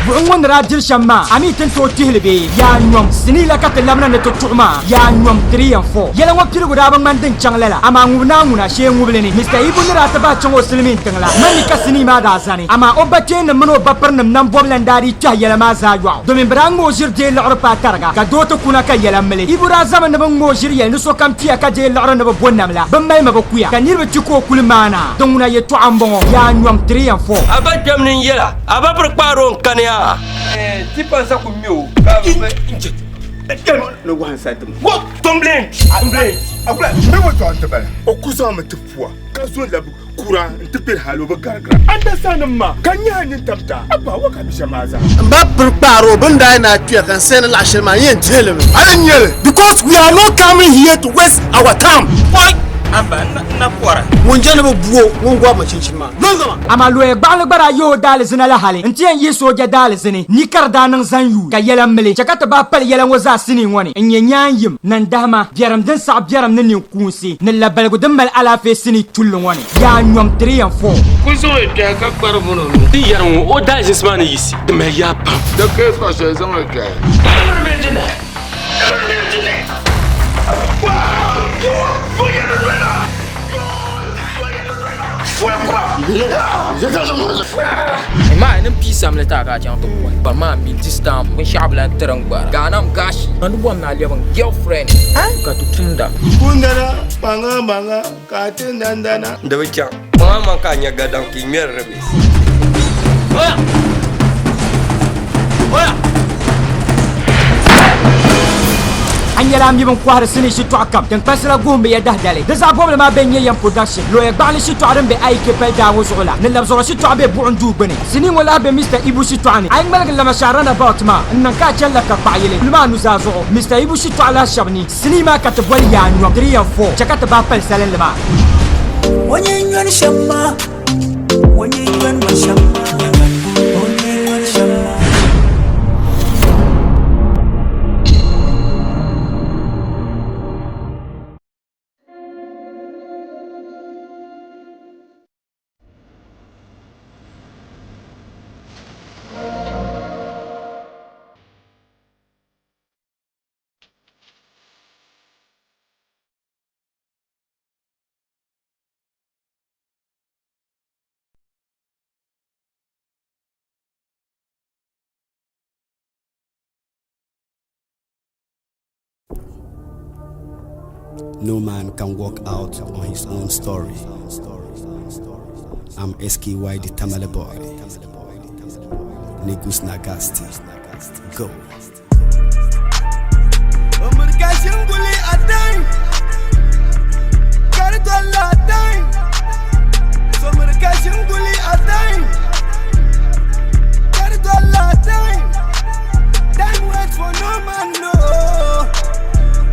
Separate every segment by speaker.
Speaker 1: Buɣim ŋɔ ni daa diri shɛm maa, a mi ti ni tooi tihili bee? Yaa nyom! Sinii la ka ti labina ni ti tuɣi maa. Yaa nyom! 3 and 4. Yɛla ŋɔ piligu daa bi ŋmani din chaŋ lala, amaa ŋubi naa ŋuna shee ŋubili ni. Mister Ibu ni daa ti bahi chaŋ o silimiin tiŋ la, mani ka sinii maa daa zani. Amaa o ba kpeennim mini o ba pirinim nam bɔbila n-daa dii kpɛhi yɛla maa zaa yɔɣu, domin bɛ daa ŋma o ʒiri deei liɣiri paai tariga, ka doo ti kuna ka yɛla mili. Ibu daa zami ni bɛ ŋma o ʒiri yɛli ni sokam kpiya ka deei liɣiri ni bɛ bo nam la, bɛ mali mi bɛ kuya, ka niriba kpi ka o kuli maana. Din ŋuna yɛtɔɣa m-bɔŋɔ, Yaa nyom, 3 and 4.
Speaker 2: A ba kpɛm ni n-yɛla, a ba piri kpaari o n-kani a. Tipa n-sa ku ŋme o ka bɛ n-chɛ
Speaker 3: ni wahi n-sa dim. Complain! Complain! Bɛ bo tɔɣa n-ti bala, o ku zaŋmi ti pua ka zo n-labi kura nti kpɛri hali o bi garigira. A da sa nim maa ka nyahi nintam daa a bahi wa ka bi shɛm maa zaa.
Speaker 4: M ba piri kpaari o bini daa yi na kpiya ka n sayi ni laɣ shɛli maa n yɛn dihi li mi.
Speaker 3: A ni nya li.
Speaker 4: Because we are not coming here to waste our time.
Speaker 2: Pɔi! Abba, n na pɔra.
Speaker 4: Ŋun je ni bi bu o, ŋun gɔbi mi chinchini maa. Dɔnzɔma!
Speaker 1: Amaa loya gbaɣili gba daa yi o daalizina la hali nti yɛn yihi sooja daalizini ni ka di daa niŋ zaŋ yuui ka yɛla mili chɛ ka ti bahi pali yɛla ŋɔ zaa sinii ŋɔ ni n-nyɛ nyaanyim, nandahima, biɛrim din saɣi biɛrim ni ninkuunsi ni labaligu din mali alaafee sinii tulli ŋɔ ni. Yaa nyom 3 and 4.
Speaker 2: Ku zaŋ o kpɛhi ka kpari vun o nuu.
Speaker 5: Ti yɛri ŋɔ o daazinsi maa ni yiɣisi, di mali yaa pam.
Speaker 6: Di kee kpa shɛli zaŋ li kpɛhi.
Speaker 7: Maa ni pii samli ti a ka a chaŋ ti kɔhi ba maa mi this time binshɛɣu bi lahi tiri n gbara Ghana m gashi ka di bɔri ni a lɛbi n girlfriend ka ti tumda.
Speaker 6: Kundana maŋa maŋa ka ti nandana.
Speaker 2: Di bi chaŋ. Maŋa maŋ ka a nya gadam ka yi ŋmɛri di bɛ. Oya! Oya!
Speaker 1: A nyɛla a mi bin kɔhiri sinii shitɔɣu kam tiŋkpansi la guhimbu ya dahdali. Di zaɣ bɔbili maa bɛn nyɛ Yɛm Production, looya gbaɣili shitɔɣu din be IK pali daa ŋɔ zuɣu la, ni labzuɣu shitɔɣu be buɣim duu gbuni. Sinii ŋɔ lahi be Mister Ibu shitɔɣu ni. A yi ŋmaligi Lamasha Runabout maa n-niŋ ka a chani la ka kpaɣi yili puli maa nuzaa zuɣu. Mister Ibu shitɔɣu lahi shɛba ni. Sinii maa ka ti boli yaa nyom 3 and 4 chɛ ka ti bahi pali salinli maa.
Speaker 8: O nyɛ shɛm maa, o nyɛ ma shɛm maa, o nyɛ shɛm maa.
Speaker 9: No man can walk out on his own story. I'm SKY the Tamale boy. Negus Nagasti. Go.
Speaker 8: Time wait for no man, no.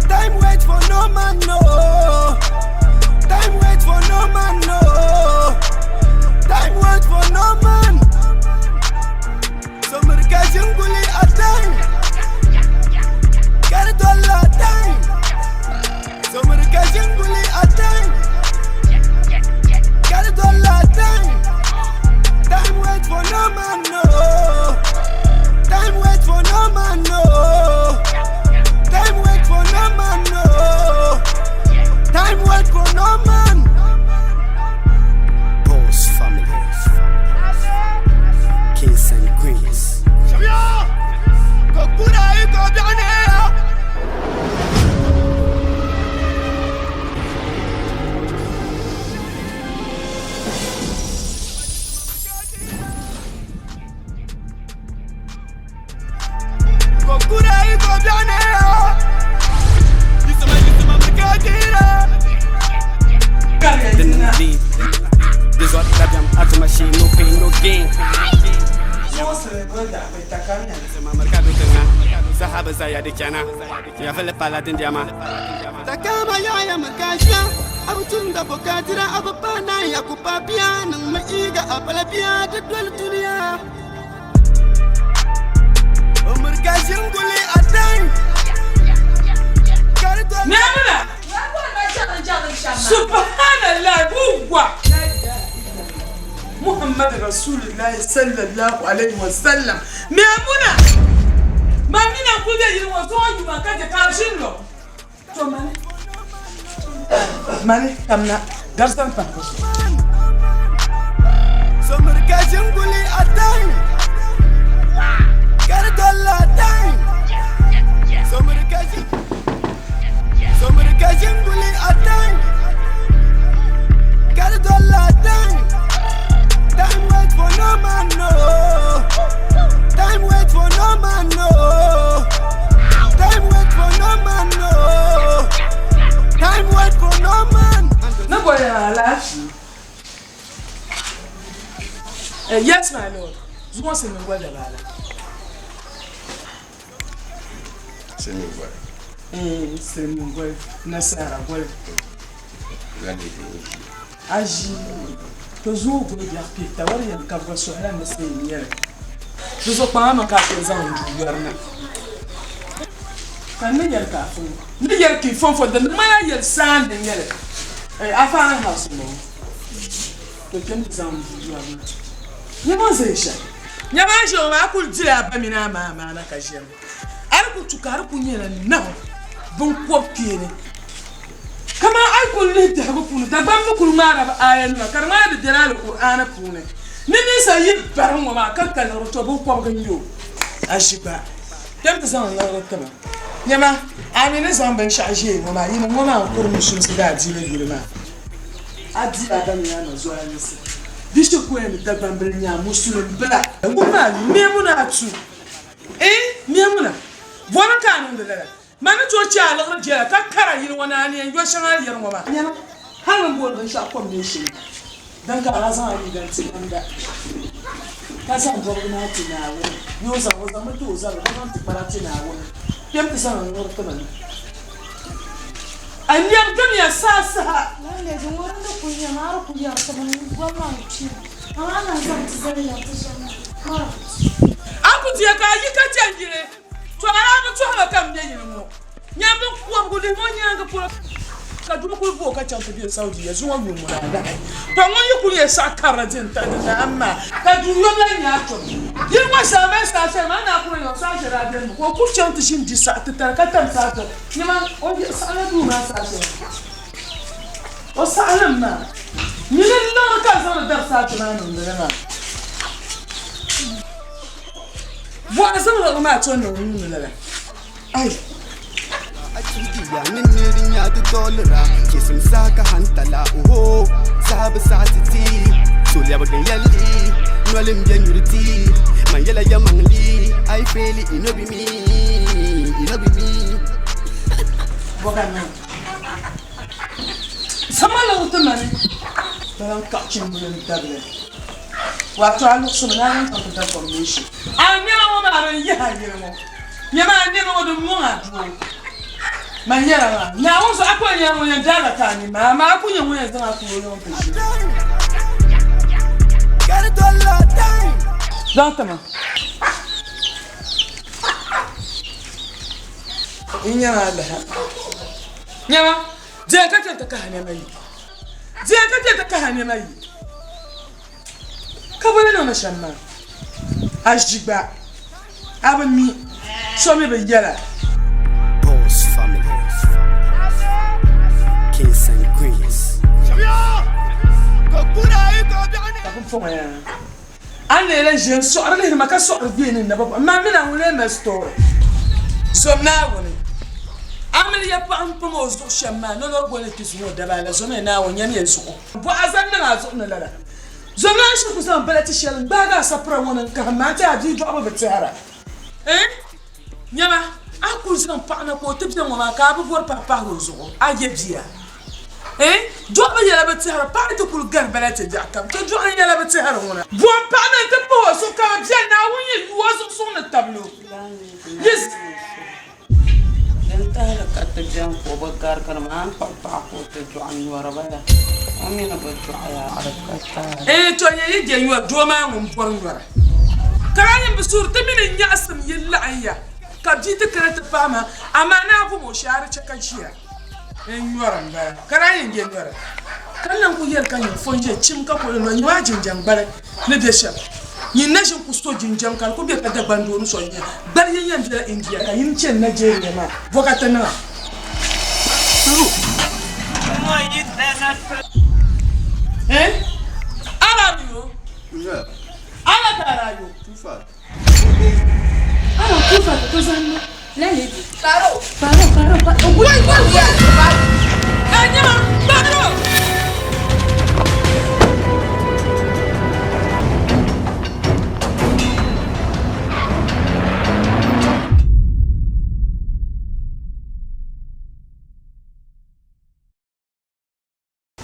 Speaker 8: Time wait for no man, no. Time wait for no man, no. Time wait for no man. So Murkashinguli a time. Kardola time. So Murkashinguli a time. Kardola time. Time wait for no man, no. Time wait for no man, no. Time wait for no man, no. Time wait for no man.
Speaker 9: Boss family. Kings and queens.
Speaker 8: Kokura iko biane. Kokura iko biane. Yusuma yusuma mkadira.
Speaker 9: This what that I'm at machine, no pain, no gain. Sahaba zaya de chana, ya fele paladin diama.
Speaker 8: Takama yaya makasha abutum da bokatira abupana ya kupapia nang maiga apalapia da dol duniya. Umar kashin guli atan.
Speaker 10: Namina! Subhanallah, buwa! Muhammad Rasulillahi sallallahu alayhi wa sallam. Maimuna! Man mi na kuli be yili ŋɔ zuɣu yuma ka je ka a ʒini lɔ. To mani. Mani kamina garisani pahi bɛ zuɣu.
Speaker 8: So miri ka ʒinguli a time Ka di dolila time So miri ka ʒi So miri ka ʒinguli a time Ka di dolila time Time wait for no man no Time wait for no man no Time wait for no man no Time wait for no man
Speaker 10: Ni bɔri alaafee. Eh, yes my lord. Zuŋɔ silimiingoli dabaala.
Speaker 6: Silimiingoli.
Speaker 10: Eh, silimiingoli nasara goli. A ʒi to zuŋɔ goli biɛɣu pihita wari yɛn kabiga suhila ni silimiin yɛli. Di zuɣu kpaŋa mi ka a kuli zaŋ n duu yɔri na. Ka n ni yɛli ka afa ŋɔ ni yɛli ka i fɔnfɔ din di ŋmanila yɛli saandi n nyɛli. Eh, afa a house m bɔŋɔ. To kpɛm ti zaŋ n duu yɔri na. Nyama n zaya shɛm. Nyama n ʒiya ŋɔ maa a kuli dila a ba mini a ma amaana ka ʒiya ŋɔ. A di kuli tu ka a di kuli nyɛla nahu binkɔb kpeeni. Kaman a yi kuli lihi biɛhigu puuni, Dagbamba mi kuli ŋmaarila bɛ aayanima ka di ŋmanila di bela Alkur'aani puuni ni ninsal yi bari ŋ-ŋɔ maa ka ka liɣiri tɔ binkɔbigu n-nyɛ o. A ʒi gba kpɛm ti zaŋ liɣiri ti ma. Nyama, a mi ni zaŋ binshɛɣu ʒiɛya ŋɔ maa, yinim ŋɔ maa n-kuri musulinsi daadiini yuli maa. A di a ba mini a ma zualinsi. Di shikuya ni Dagbambili nya musulimbila. Ŋun maa Maimuna Atu. Eeh! Maimuna, bɔri ka a niŋdi lala? Ma ni tooi chɛ a liɣiri jɛla ka kara yili ŋɔ ni a ni yɛn yo shɛŋa a yɛri ŋɔ maa. Nyama, hal bɛ ni booni binshɛɣu combination din ka a daa zaŋ a liiga n-ti namda ka zaŋ bɔbigu maa ti Naawuni bee o zaŋ o zaŋmi ti o zabiri ka zaŋ tikpara ti Naawuni kpɛm ti zaŋ n liɣiri ti ma na. A lɛbigimiya saha saha.
Speaker 11: Landlady ŋɔ di ni kuli nyɛ maa di kuli yɛri ti bi bɔri ma n-kpi amaa a lan zaŋ ti zali yɛri ti shɛm maa mara.
Speaker 10: A ku diya ka a yi ka chani yili. To a daa bi tɔhi ba ka m be yili ŋɔ nyam biŋkɔbigu lihi ŋɔ nyaaŋa polo ka doo kuli booi ka chaŋ ti be Saudiya zuŋɔ yuun muna anahi. To ŋun yi kuli yɛn saɣi karili di n-taɣi di naam maa ka duu yom lan nyɛ a tom. Yili ŋɔ zaa mali saha shɛli maa naa kuli yɛn saha shɛli daa beni mi ka o kuli chaŋ ti ʒini di saɣi titali ka tam saha shɛli nyama o saɣila duu maa saha shɛli o saɣilim maa nyini n-liɣiri ka zaŋdi dari saha maa niŋdi li maa. Bɔɣa zaŋ liɣiri maa to niŋ nuu ni lala. Ai!
Speaker 8: Achidiya ni niri nya di dolira Chisim saha ka hantala oho Saha bi saɣi ti ti So lɛbigin yɛlli Noli m be nyuri ti Man yɛla yɛmaŋli I fail it no be me It no be me
Speaker 10: Bɔga niŋ Sama liɣiri ti mani Bala n kaɣi chimbuli n tabili. Wato a luɣisimi ni a niŋ chaŋ ti da kom leeshi. A nɛma ŋɔ maa din yihi a yili ŋɔ nyɛma a nɛma ŋɔ din mɔŋ a doo. Man yɛra maa, Naawuni zuɣu a ku nyɛla ŋun yɛn daagi ka a ni maa, amaa a ku nyɛ ŋun yɛn zaŋ a kulo niŋ ti ʒili. Zaŋ ti ma. N nyɛma alaha. Nyɛma, diɛm ka chɛ ti kahi nɛma yi. Diɛm ka chɛ ti kahi nɛma yi. Ka bɛ ni niŋdi shɛm maa, a ʒi gba, a bi mi, so mi bi yɛl a.
Speaker 9: Boss family, kings and queens.
Speaker 10: Ka pumpɔŋɔ yaa, a ni lee lan ʒiya n-sɔɣiri lihiri ma ka sɔɣiri bɛ ni naba bɔhi, Man mini a ŋun lee mali story? Zom Naawuni, a mini ya paɣa m-pam o zuɣu shɛm maa, nolɔri goli ni ti zuŋ o daba la, zomiya Naawuni, nyamiya zuɣu. Bɔɣa zaŋ niŋ a zuɣu ni lala. Zomlana shiri ku zaŋ balati shɛli n-gbaagi a sapira ŋɔ ni n-kahim ma nti a bia dɔɣibu bi tɛhira. Eeh! Nyama, a kul zaŋ paɣa na ka o ti be ŋɔ maa ka a bi bɔri paɣa pahiri o zuɣu, a je bia. Eeh! Dɔɣibu yɛla bi tɛhira, paɣa yi ti kul gari balati biɛɣu kam, to dɔɣim yɛla bi tɛhiri ŋuna. Bom paɣa na nti pahi o zuɣu ka bɛ beni, Naawuni yi yu o zuɣu suŋ ni tabili o. Yi.
Speaker 12: Din tahili ka ti beni ka o bi garigiri ma, a ni kpuɣi paɣa ka o ti dɔɣi nyɔri ba ya, o mi ni bi dɔɣi ya di ka taali.
Speaker 10: Eeh to nyɛ yi je nyɔri doo maa ŋun bɔri nyɔra ka daa nyin bi suhuri ti mini nyaɣisim yi laɣim ya ka bia ti kana ti pahi ma amaa naa bom o shee a di chɛ ka ʒiya n nyɔri m bala ka daa nyin je nyɔra. Ka lan ku yɛli ka nyin fo n-je chim ka kuli nɔ nyɛ a jinjam gbali ni be shɛm. Nyin na ʒin ku so jinjam ka di ku be ka Dagbaŋ doo ni so n-nyɛ gbali yi yɛn bela India ka yin chani Nigeria maa, bɔ ka ti niŋ a? Eh? Ala yo. Ala ka ara yo. Ala tufa ka zanna.
Speaker 11: Landlady.
Speaker 10: Paro.
Speaker 11: Paro, paro, paro.
Speaker 10: Wai, wai, wai. Eh, nyama, paro.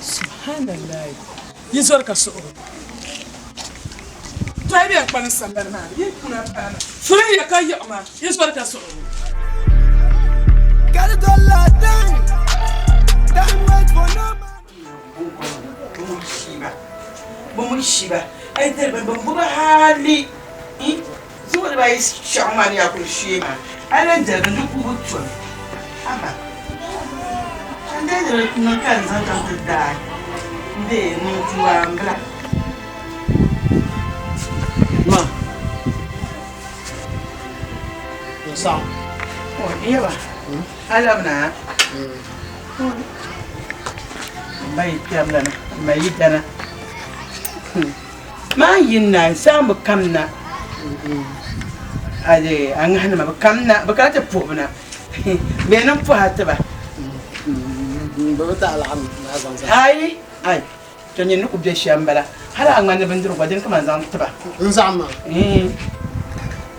Speaker 10: Subhanallah. Yi zɔri ka suɣuri. Tɔhi bɛ kpani sambani maa yi kuna paana. Furi ya ka yiɣi ma yi zɔri ka suɣuri.
Speaker 8: Get it all time. Time wait for no man.
Speaker 12: Bɛ muni shiba a yi diri bini bɛ gbubi hali zuɣu dibaayi shɛɣu maa ni yaa kuli shee maa a yi lahi diri bini di kuli bi tomi haba n dee di niŋ ka n zaŋ chaŋ ti daai n dee niŋ tuwa n bila.
Speaker 4: Ma n saɣim.
Speaker 12: O yaba a labina m ba yi kpɛrilana m ma yi dana Maa yi na n saɣim bi kam na a ŋahinima bi kam na bi kana ti puhibu na bɛ niŋ puhi a tiba ayi ai to nyini ni ku be shɛm m-bala hali a ŋmani bindirigu gba dini ka man zaŋ tiba
Speaker 4: n zaɣim maa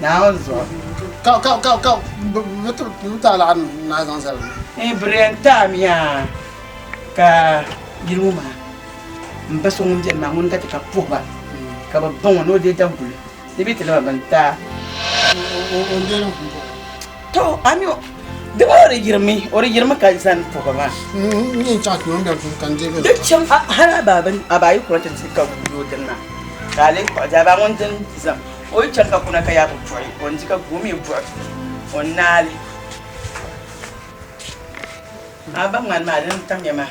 Speaker 12: Naawuni zuɣu
Speaker 4: ka ka ka ka bi ti a laɣim ni a zaŋ zali
Speaker 12: bɛ di yɛn taami yaa ka yili ŋɔ maa M ba so ŋun beni maa ŋuni ka ti ka puhi ba ka bɛ baŋ o ni o deei daguli ni bɛ ti laba bini ti a. To a mi o di o di yirimi o di yirimi ka zani puhi ba maa. Di chaŋ hali a ba yi kuna ti di ka guui o dini maa ka a lee kpuɣi di a ba ŋun dini zaŋ o yi chaŋ ka kuna ka yaa bi buɣi o ni di ka guui o mi buɣi o ni naali a ba ŋmani maa dini tamya maa.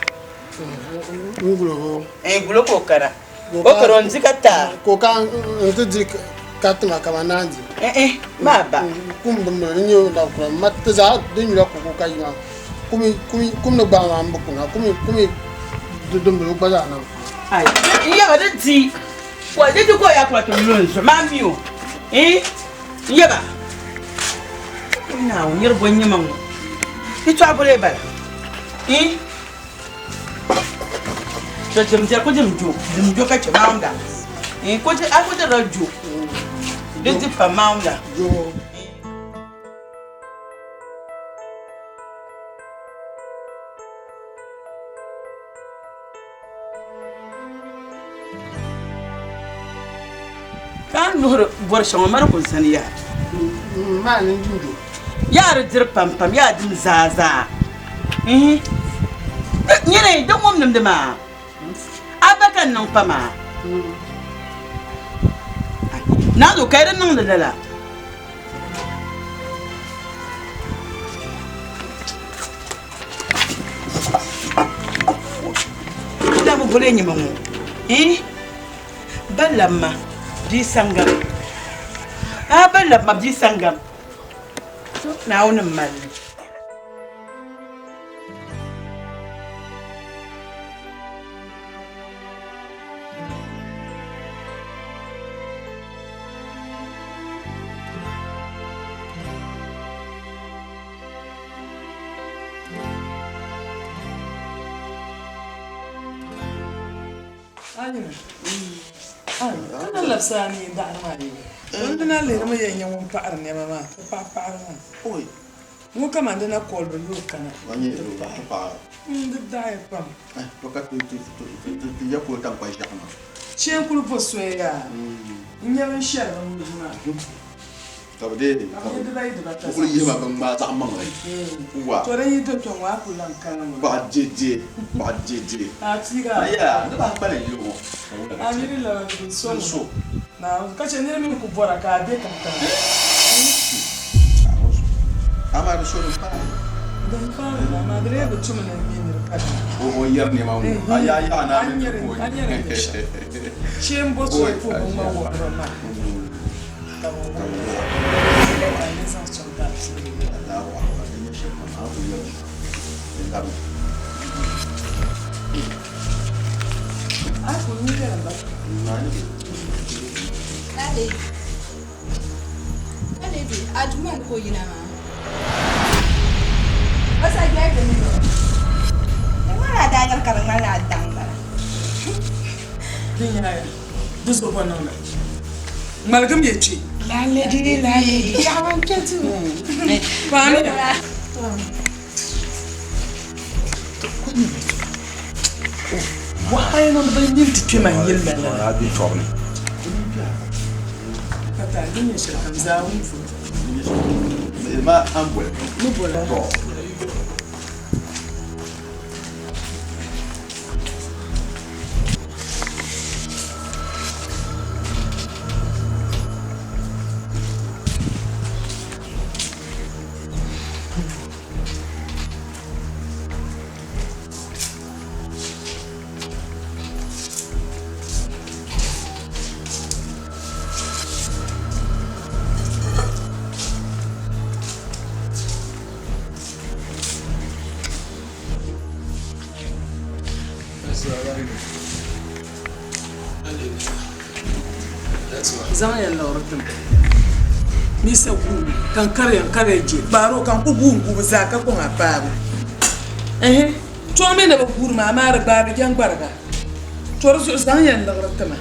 Speaker 4: N gulo o.
Speaker 12: N gulo ka o kana. O kana o ni di ka taa.
Speaker 4: Ka o ka n ti di ka tima ka ma naan di.
Speaker 12: Eh eh maa ba.
Speaker 4: Kum din bala din nyɛ o labi kuna ma ti zaa din nyula koko ka yi maa kumi kumi kum ni gbaai maa n bi kuna kumi kumi din bala o gba zaa na bi kuna.
Speaker 12: Ai n yaba di di wa di di ka o yaa kuna ti lu n zuɣu maa mi o eh n yaba Naawuni niriba n nyɛ ma ŋɔ yɛtɔɣa boli bala eh. To dim diri ku dim jo dim jo ka chɛ maunda ko di a ku dirila jo di di pa maunda ka a nuhiri bɔri shɛŋa mali ku zani yaa yaa di diri pam pam yaa dim zaa zaa nyini di ŋum nimdi maa a ba ka n niŋ pa maa naanzu ka di niŋdi lala Dabu boli nyima ŋɔ ba labima bia sangam a ba labima bia sangam Naawuni m mali li.
Speaker 10: Kana labisi a ni daɣiri maa yɛli. N dina lihirimi yɛn nyɛ ŋun paɣiri nɛma maa, ti paɣi paɣiri maa. Ŋɔ kaman di na kɔlibi yooi kana ti paɣi. N di daɣiya pam. Chɛ n-kuli bo soya yaa n-nya binshɛli bɛ ni wuhi maa.
Speaker 6: Ka bɛ deei
Speaker 10: Ka bɛ nyɛ dibayi dibata
Speaker 6: ka kuli yihi ma bin ŋmaa zaɣ maŋli wa.
Speaker 10: To din yi do kpe ŋɔ a ku lan kana ŋɔ.
Speaker 6: Paɣa dede, paɣa dede.
Speaker 10: Ka a piigi a.
Speaker 6: Aya, n di bahi kpalim yili ŋɔ.
Speaker 10: A miri lala di bi so ŋɔ. Naawuni ka chɛ nira mi ku bɔra ka a be kankaŋa.
Speaker 6: Amaa di so din pahi.
Speaker 10: Din paani maa, maa di lee bi tumi ni n mi niri ka di.
Speaker 13: O yɛri nɛma ŋɔ, a yaa yaɣa ni a mini ti
Speaker 10: A nyɛri n nyɛ shɛm. Shee m-bo soli puhi ŋɔ wuhiriba maa. Ka bɛ wuhi ba a ni zaŋ sɔŋ ka a piigi li. A ku nyu yɛli ba.
Speaker 14: Alhaji, a duma ni ka o yina maa. O sa jɛli di mini o. Di ŋmanila a daa yɛli ka di ŋmanila a daŋ bala.
Speaker 10: Di nyɛla di zuɣu bɔ niŋda. Ŋmaligim ya kpe.
Speaker 14: Laledi, laledi, yaɣa n kpe duu.
Speaker 10: Paani ya. Wahala niŋdi bɛ nini ti kpe ma n-yili la lala.
Speaker 13: A be tɔbu ni.
Speaker 10: Ka taai din nyɛ shɛli kam zaawuni puuni.
Speaker 13: Ma a ni boli.
Speaker 10: Ni boli a.
Speaker 13: Tɔ.
Speaker 10: Zaŋ ya liɣiri tim misa guumi ka n kariya n kariya je kpaari o ka n ku guui n guubu zaa ka kɔŋ a paabu ɛhɛ Tɔŋ mi ni bi guuri maa amaa di gbaai bi jɛŋgbariga to di zuɣu zaŋ ya n liɣiri tima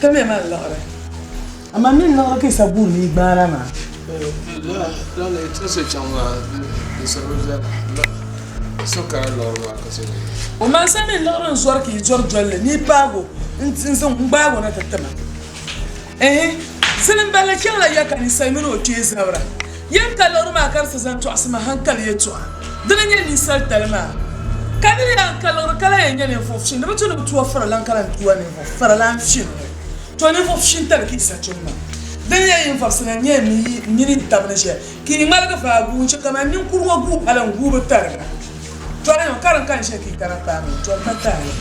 Speaker 10: timiya ma n liɣiri amaa mi n liɣiri ka yi sa guuri mi gbaara maa. O maa sa mi liɣiri n zɔri ka yi zɔri dolli ni yi paagi o n zaŋ n gbaagi o na ti tima. Ɛɛh! Zilim balli chaŋla ya ka ninsal mini o kpee zabira. Yɛn ka liɣiri maa ka di ti zaŋ tɔɣisi ma hankali yɛtɔɣa. Dini n-nyɛ ninsal tali maa. Ka nir yaa n-ka liɣiri ka lahi yɛn nyɛ ninvuɣ fini, di bi tu ni bɛ tua faralan ka lan tua ninvuɣ faralan fini ŋɔ. Tɔ ninvuɣ fintali ka yi sa tum maa. Dini n-nyɛ yin vɔbisi na n-nyɛ m mini yi tab ni ʒiya, ka yi ŋmaligi vaai guui n-chɛ kaman ninkuri ŋɔ guui hal n-guui bi tariga. Tɔ di niŋ ka din ka n ʒiya ka yi kana paai ma, tɔ di pa taali.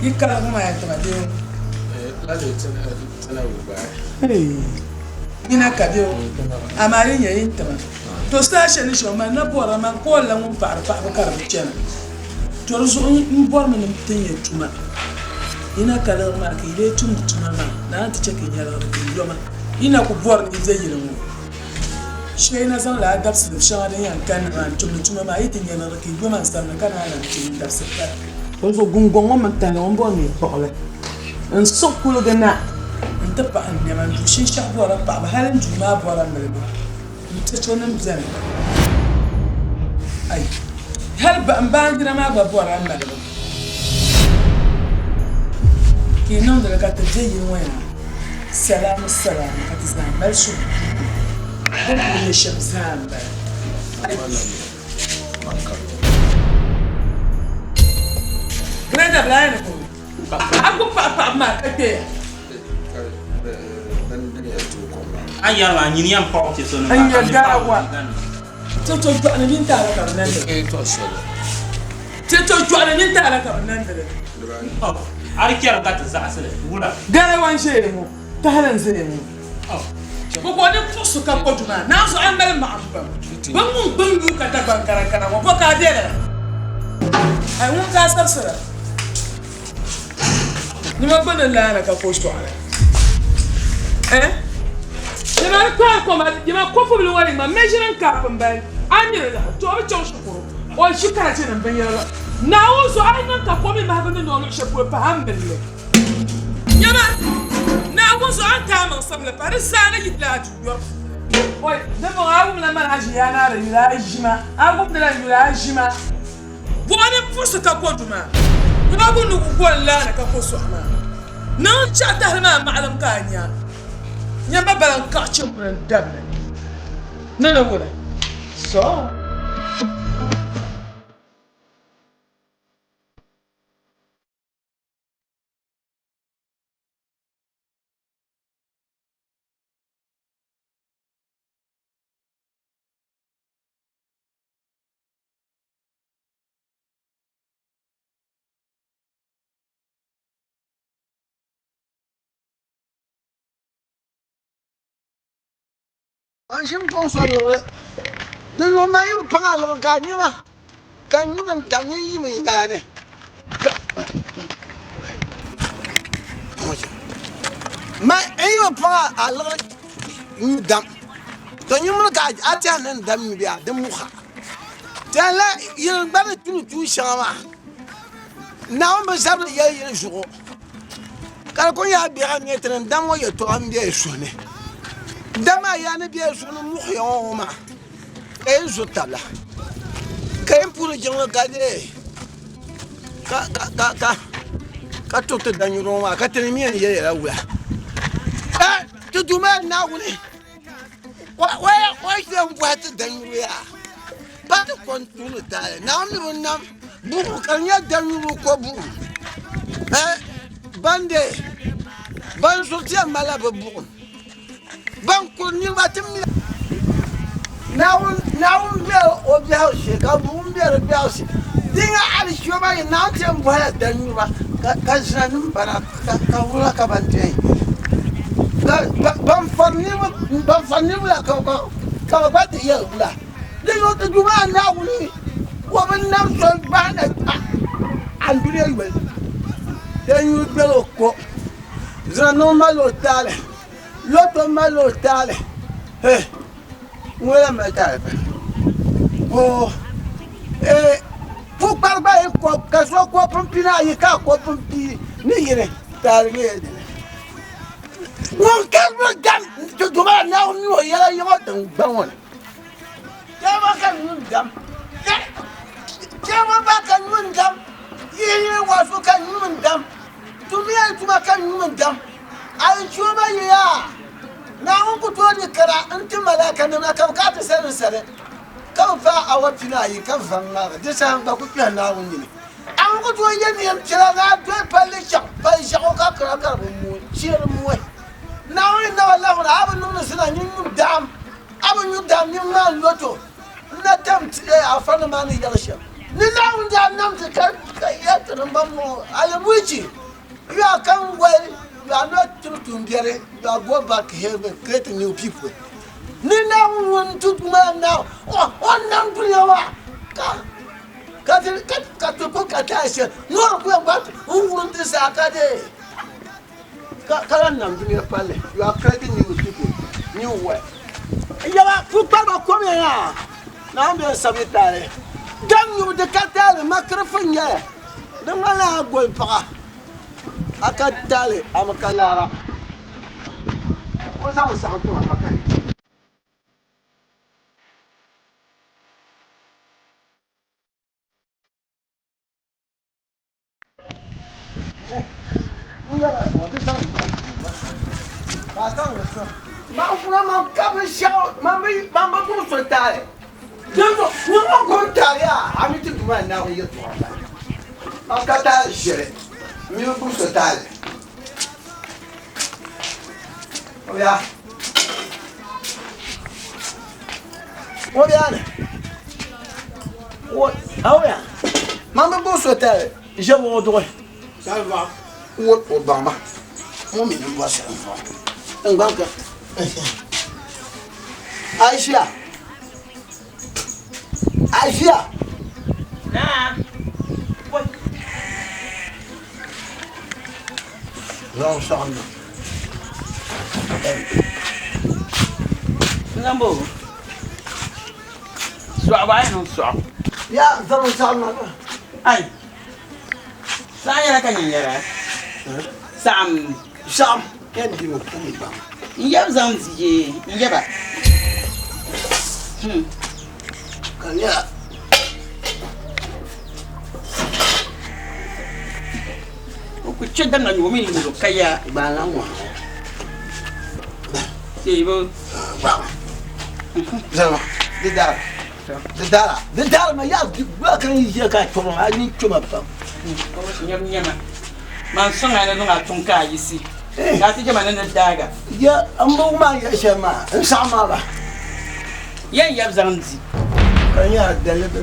Speaker 10: Yi karigu maa yɛn tima bee? Yina ka bɛ o, amaa yi nya yin tima. To saha shɛli ni shɛm man na bɔrila man koolila ŋun paɣiri paɣibu ka di bi chana. To di zuɣu m bɔrimi ni ti nya tuma. Yi na ka liɣiri maa ka yi lee tumdi tuma maa, Naawuni ti chɛ ka yi nya liɣiri ka yi yoma. Yi na ku bɔri ni yi be yili ŋɔ shee na zaŋla a dabisili shɛŋa din yɛn kanna maa n-tumdi tuma maa, yi ti nya liɣiri ka yi yoma n-samli ka naan lan tum dabisili pali. Dinzuɣu guŋgɔŋ ŋɔ mini tahili ŋɔ m-bɔri ni yi kpuɣi li n-siɣi kuliga na nti pahi n nɛma n-du shinshɛɣu bɔrila paɣiba hali n duu maa bɔrila miligu n-tɛchɔnim beni ai hali m baanjira maa gba bɔrila malibu ka yi niŋdi li ka ti be yili ŋɔ yaa salamu salamu ka ti zaa mali suhupiɛlli din kuli nyɛ shɛm zaa m-bala ai. Brenda bila ni ko a ku paɣa paɣaba maa ka kpɛya.
Speaker 15: A yɛri maa nyini yɛn paɣi ti so ni
Speaker 10: N nyɛ garawa. Ti to jɔɣini mini taala ka bi nandili. Ti to jɔɣini mini taala ka bi nandili.
Speaker 15: A di chɛri ka ti zaɣasili wula.
Speaker 10: Garawa n ʒɛya ŋɔ tahali n ʒɛya ŋɔ. Bɛ ko ni puɣisi ka kodu maa naan zuɣu a mali maɣim pam. Bɛ ŋun gbuni nuu ka Dagbaŋ karankara ŋɔ bɔ ka a be lala? Ai ŋun ka a sabisira. Nima gbuni laana ka ko sɔɣili. Eh? Nima ni kpaari koma, nima kopu bili ŋɔ ni ŋma measuring cup m-bali. A miri la, to o bi chaŋ shikuru, o ʒi karachi nim binyɛra la. Naawuni zuɣu a yi niŋ ka kom mi mahigu ni niŋ luɣ shɛli polo pahi a mili li. Nyama, Naawuni zuɣu a ni taai maŋ sabila pahi di zaa ni yihila a duu yɔri puuni. Oi, dimbɔŋɔ a wumla mani a ʒiya naa di yuli a ʒima, a wumdila n yuli a ʒima. Buɣa ni puɣisi ka kodu maa, ŋuna bu ni ku go n-laani ka ko sɔɣu maa. Niŋ n-chaɣ tahili maa maɣilim ka a nya. Nyama bala n-kaɣi chimpini n-dabili ni ni wula. Sɔɔ.
Speaker 4: N ʒini kpaŋ so luɣuli di zuɣu man yi bi paŋ a luɣuli ka a nya ma ka n nyuri n tam ni yi mi yɛla ni man n yi bi paŋ a liɣiri nyu dam to nyimili ka a tɛhi ni n dam nyu bee di muha tɛhila yili gba ni tuni tuun shɛŋa maa Naawuni bi zabiri yɛli yili zuɣu Ka di kuli nyɛla biɛɣu n-nyɛ ti ni dam ŋɔ yɛltɔɣa m-be yi suhu ni. Dama yaa ni be yi suhu ni muɣi ya ŋɔ maa, ka yi zo tabila, ka yi puhiri jiŋli ka deei ka tuhi ti danyuri ŋɔ maa, ka ti ni mi yɛn yɛli ya la wula? Ti Duuma Naawuni, o yi yɛn bɔhi ti danyuri yaa, pa ti ko n-tuuni taali. Naawuni mi bi nam buɣim ka di nyɛ danyuri ko buɣim. Ban de ban zuri malila bɛ buɣim. Ban kuri niriba ti mi Naawuni be o biɛhigu shee ka buɣim be di biɛhigu shee. Di nya alichiba yi Naawuni ti yɛn bɔhila danyuriba ka zinanim bana ka wula ka ban deei ban fari niriba la ka bɛ gba ti yɛli wula. Di zuɣu ti Duuma Naawuni o bi nam so bahi na andunia yoli. Din yuli bela o ko, zinanim mali o taali, loto mali o taali, eh, ŋuna lahi mali taali pam. Oo, eh, pukpari gba yi ko ka so ko pimpina ayi ka a ko pimpii ni yini, taali nyɛla dini. Ŋun karimi dam ti Duuma Naawuni mi o yɛla yiŋɔ tiŋgbani ŋɔ ni. Chɛma ka nyun dam. Chɛma ba ka nyun dam. Yihi wasu ka nyun dam. Tumiya yi tuma ka nyun dam. Alichioma yi yaa. Naawuni ku tooi di kara n-ti malaikanima ka bɛ ka ti sali n-sali ka bɛ paai awa pinaayi ka va ŋmarigi. Di saha n gba ku kpɛhi Naawuni nini. A ni ku tooi ye neen piɛla ni a doli palli chaŋ pal ʒiɛɣu ka kara ka di bi mooi, cheeri mooi. Naawuni naba lahiri a bi niŋdi zina nyin nyu daam. A bi nyu daam nyin ŋmaa loto n-na tam ti afa nim maa ni yɛli shɛm. Ni Naawuni daa nam ti ka yɛli ti ni maŋmaŋ alimuichi you are come well you are not through tuumbiɛri you are go back heaven create new people. Ni Naawuni ŋun ti maa na o nam dunia maa ka ka ti ka ti ku ka taai shɛli nɔri ku yɛn gba n wurim ti zaa ka dee ka ka lahi nam dunia palli you are creating new people new world yɛla pukpariba kom ya yaa Naawuni bɛ sabi taali dam nyubu di ka taali makirifu n nyɛli di ŋmanila a goli paɣa a ka taali a mi ka laara o zaŋ saɣim tim a ka. Man bi gbubi so tali ʒɛbu ŋɔ duɣi o baŋ ma ŋɔ mi ni bɔri shɛli n-zuɣu tiŋgbani ka Aisha Aisha zaŋ sɔɣim na
Speaker 12: N-zaŋ bo Sɔɣibu a yi niŋ sɔɣibu.
Speaker 4: Ya zaŋ sɔɣibu na.
Speaker 12: Ai saɣim nyɛla ka nyɛ yɛra saɣim.
Speaker 4: Saɣim yɛn di mi kum baŋ.
Speaker 12: N yab zaŋ di ye n yaba.
Speaker 4: Ka nyɛla.
Speaker 12: O ku chɛ damda nyubu mini nyubu ka ya.
Speaker 4: Gbaala ŋɔ.
Speaker 12: Teebu.
Speaker 4: Zama di daara di daara di daara ma yaa gba ka n ʒiya ka a choma a ni choma pam.
Speaker 12: Nyam nyama man sɔŋ a ni niŋ a tuŋ ka a yisi ka a ti jɛma ni ni daaga.
Speaker 4: Ya n bi wum a ni yɛli shɛli maa n saɣim maa ba.
Speaker 12: Yɛn yab zaŋ di.
Speaker 4: Ka di nyɛla dali bi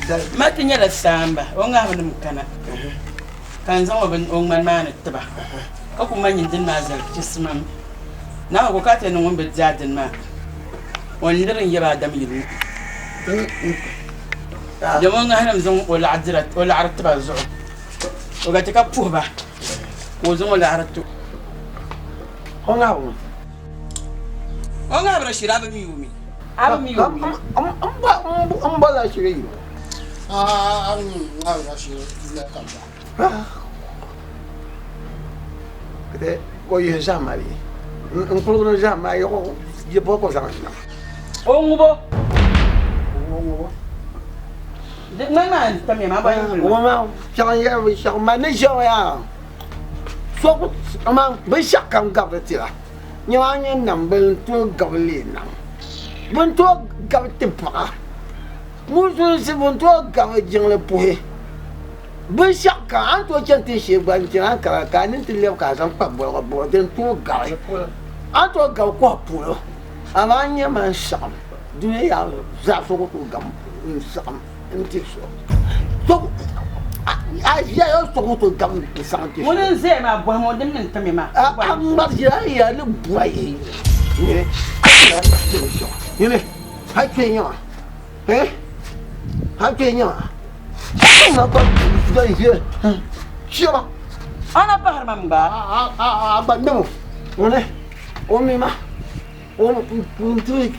Speaker 4: dali.
Speaker 12: Ma ti nyɛla saamba o ŋahibu nim kana ka n zaŋ o ŋmani maa ni tiba ka ku ma nyin dini maa zali chisimam. Naawuni ko ka ti niŋ ŋun bi di a dini maa. O ni liri n-yab Adam yili Dama o ŋahinim zaŋ o laɣiri ti ba zuɣu. O gba ti ka puhi ba ka o zaŋ o laɣiri ti
Speaker 4: o. ŋahibu ŋɔ.
Speaker 12: O ŋahibira shiri a bi mi o mi. A bi mi o mi.
Speaker 4: M bɔrila shiri yi o.
Speaker 6: A mi ŋahibira shiri ka ba.
Speaker 4: Kete o yihi zahim maa bee? N kuligi ni zahim maa yiɣi yi bo ka o zaŋ niŋ.
Speaker 12: O ŋubo.
Speaker 4: O ŋubo.
Speaker 12: Di ŋmani maa n tamya maa bɔ yin
Speaker 4: O maa shɛŋa n yɛri binshɛɣu maa ni ʒiya ŋɔ yaa so ku amaa binshɛɣu kam gabiri tira nyɛ maa nyɛ nam bini tooi gabi leei nam bini tooi gabi ti paɣa musulinsi bini tooi gabi jiŋli puhi Binshɛɣu kam a ni tooi chani tin shee gba n-chani Ankara ka a nini ti lɛbi ka a zaŋ kpa boliga bɔri din tooi gabi. A ni tooi gabi kɔhi polo, amaa n nya ma n-saɣim dunia yaɣili zaa so ku tooi gabi n-saɣim n-ti so. A ʒiya yɛli so ku tooi gabi n-saɣim ti so.
Speaker 12: Ŋuni n-zaya maa bɔhim o dimni n-timi maa.
Speaker 4: A ŋmari ʒila a ni yɛli ni bɔhi nyini nyini hali kpe n-nyɛ ma. Eh? Hali kpe n-nyɛ ma.
Speaker 12: Ana pahiri ma m-ba.
Speaker 4: A gba ŋmɛmo ŋuni o mi ma o n-tiri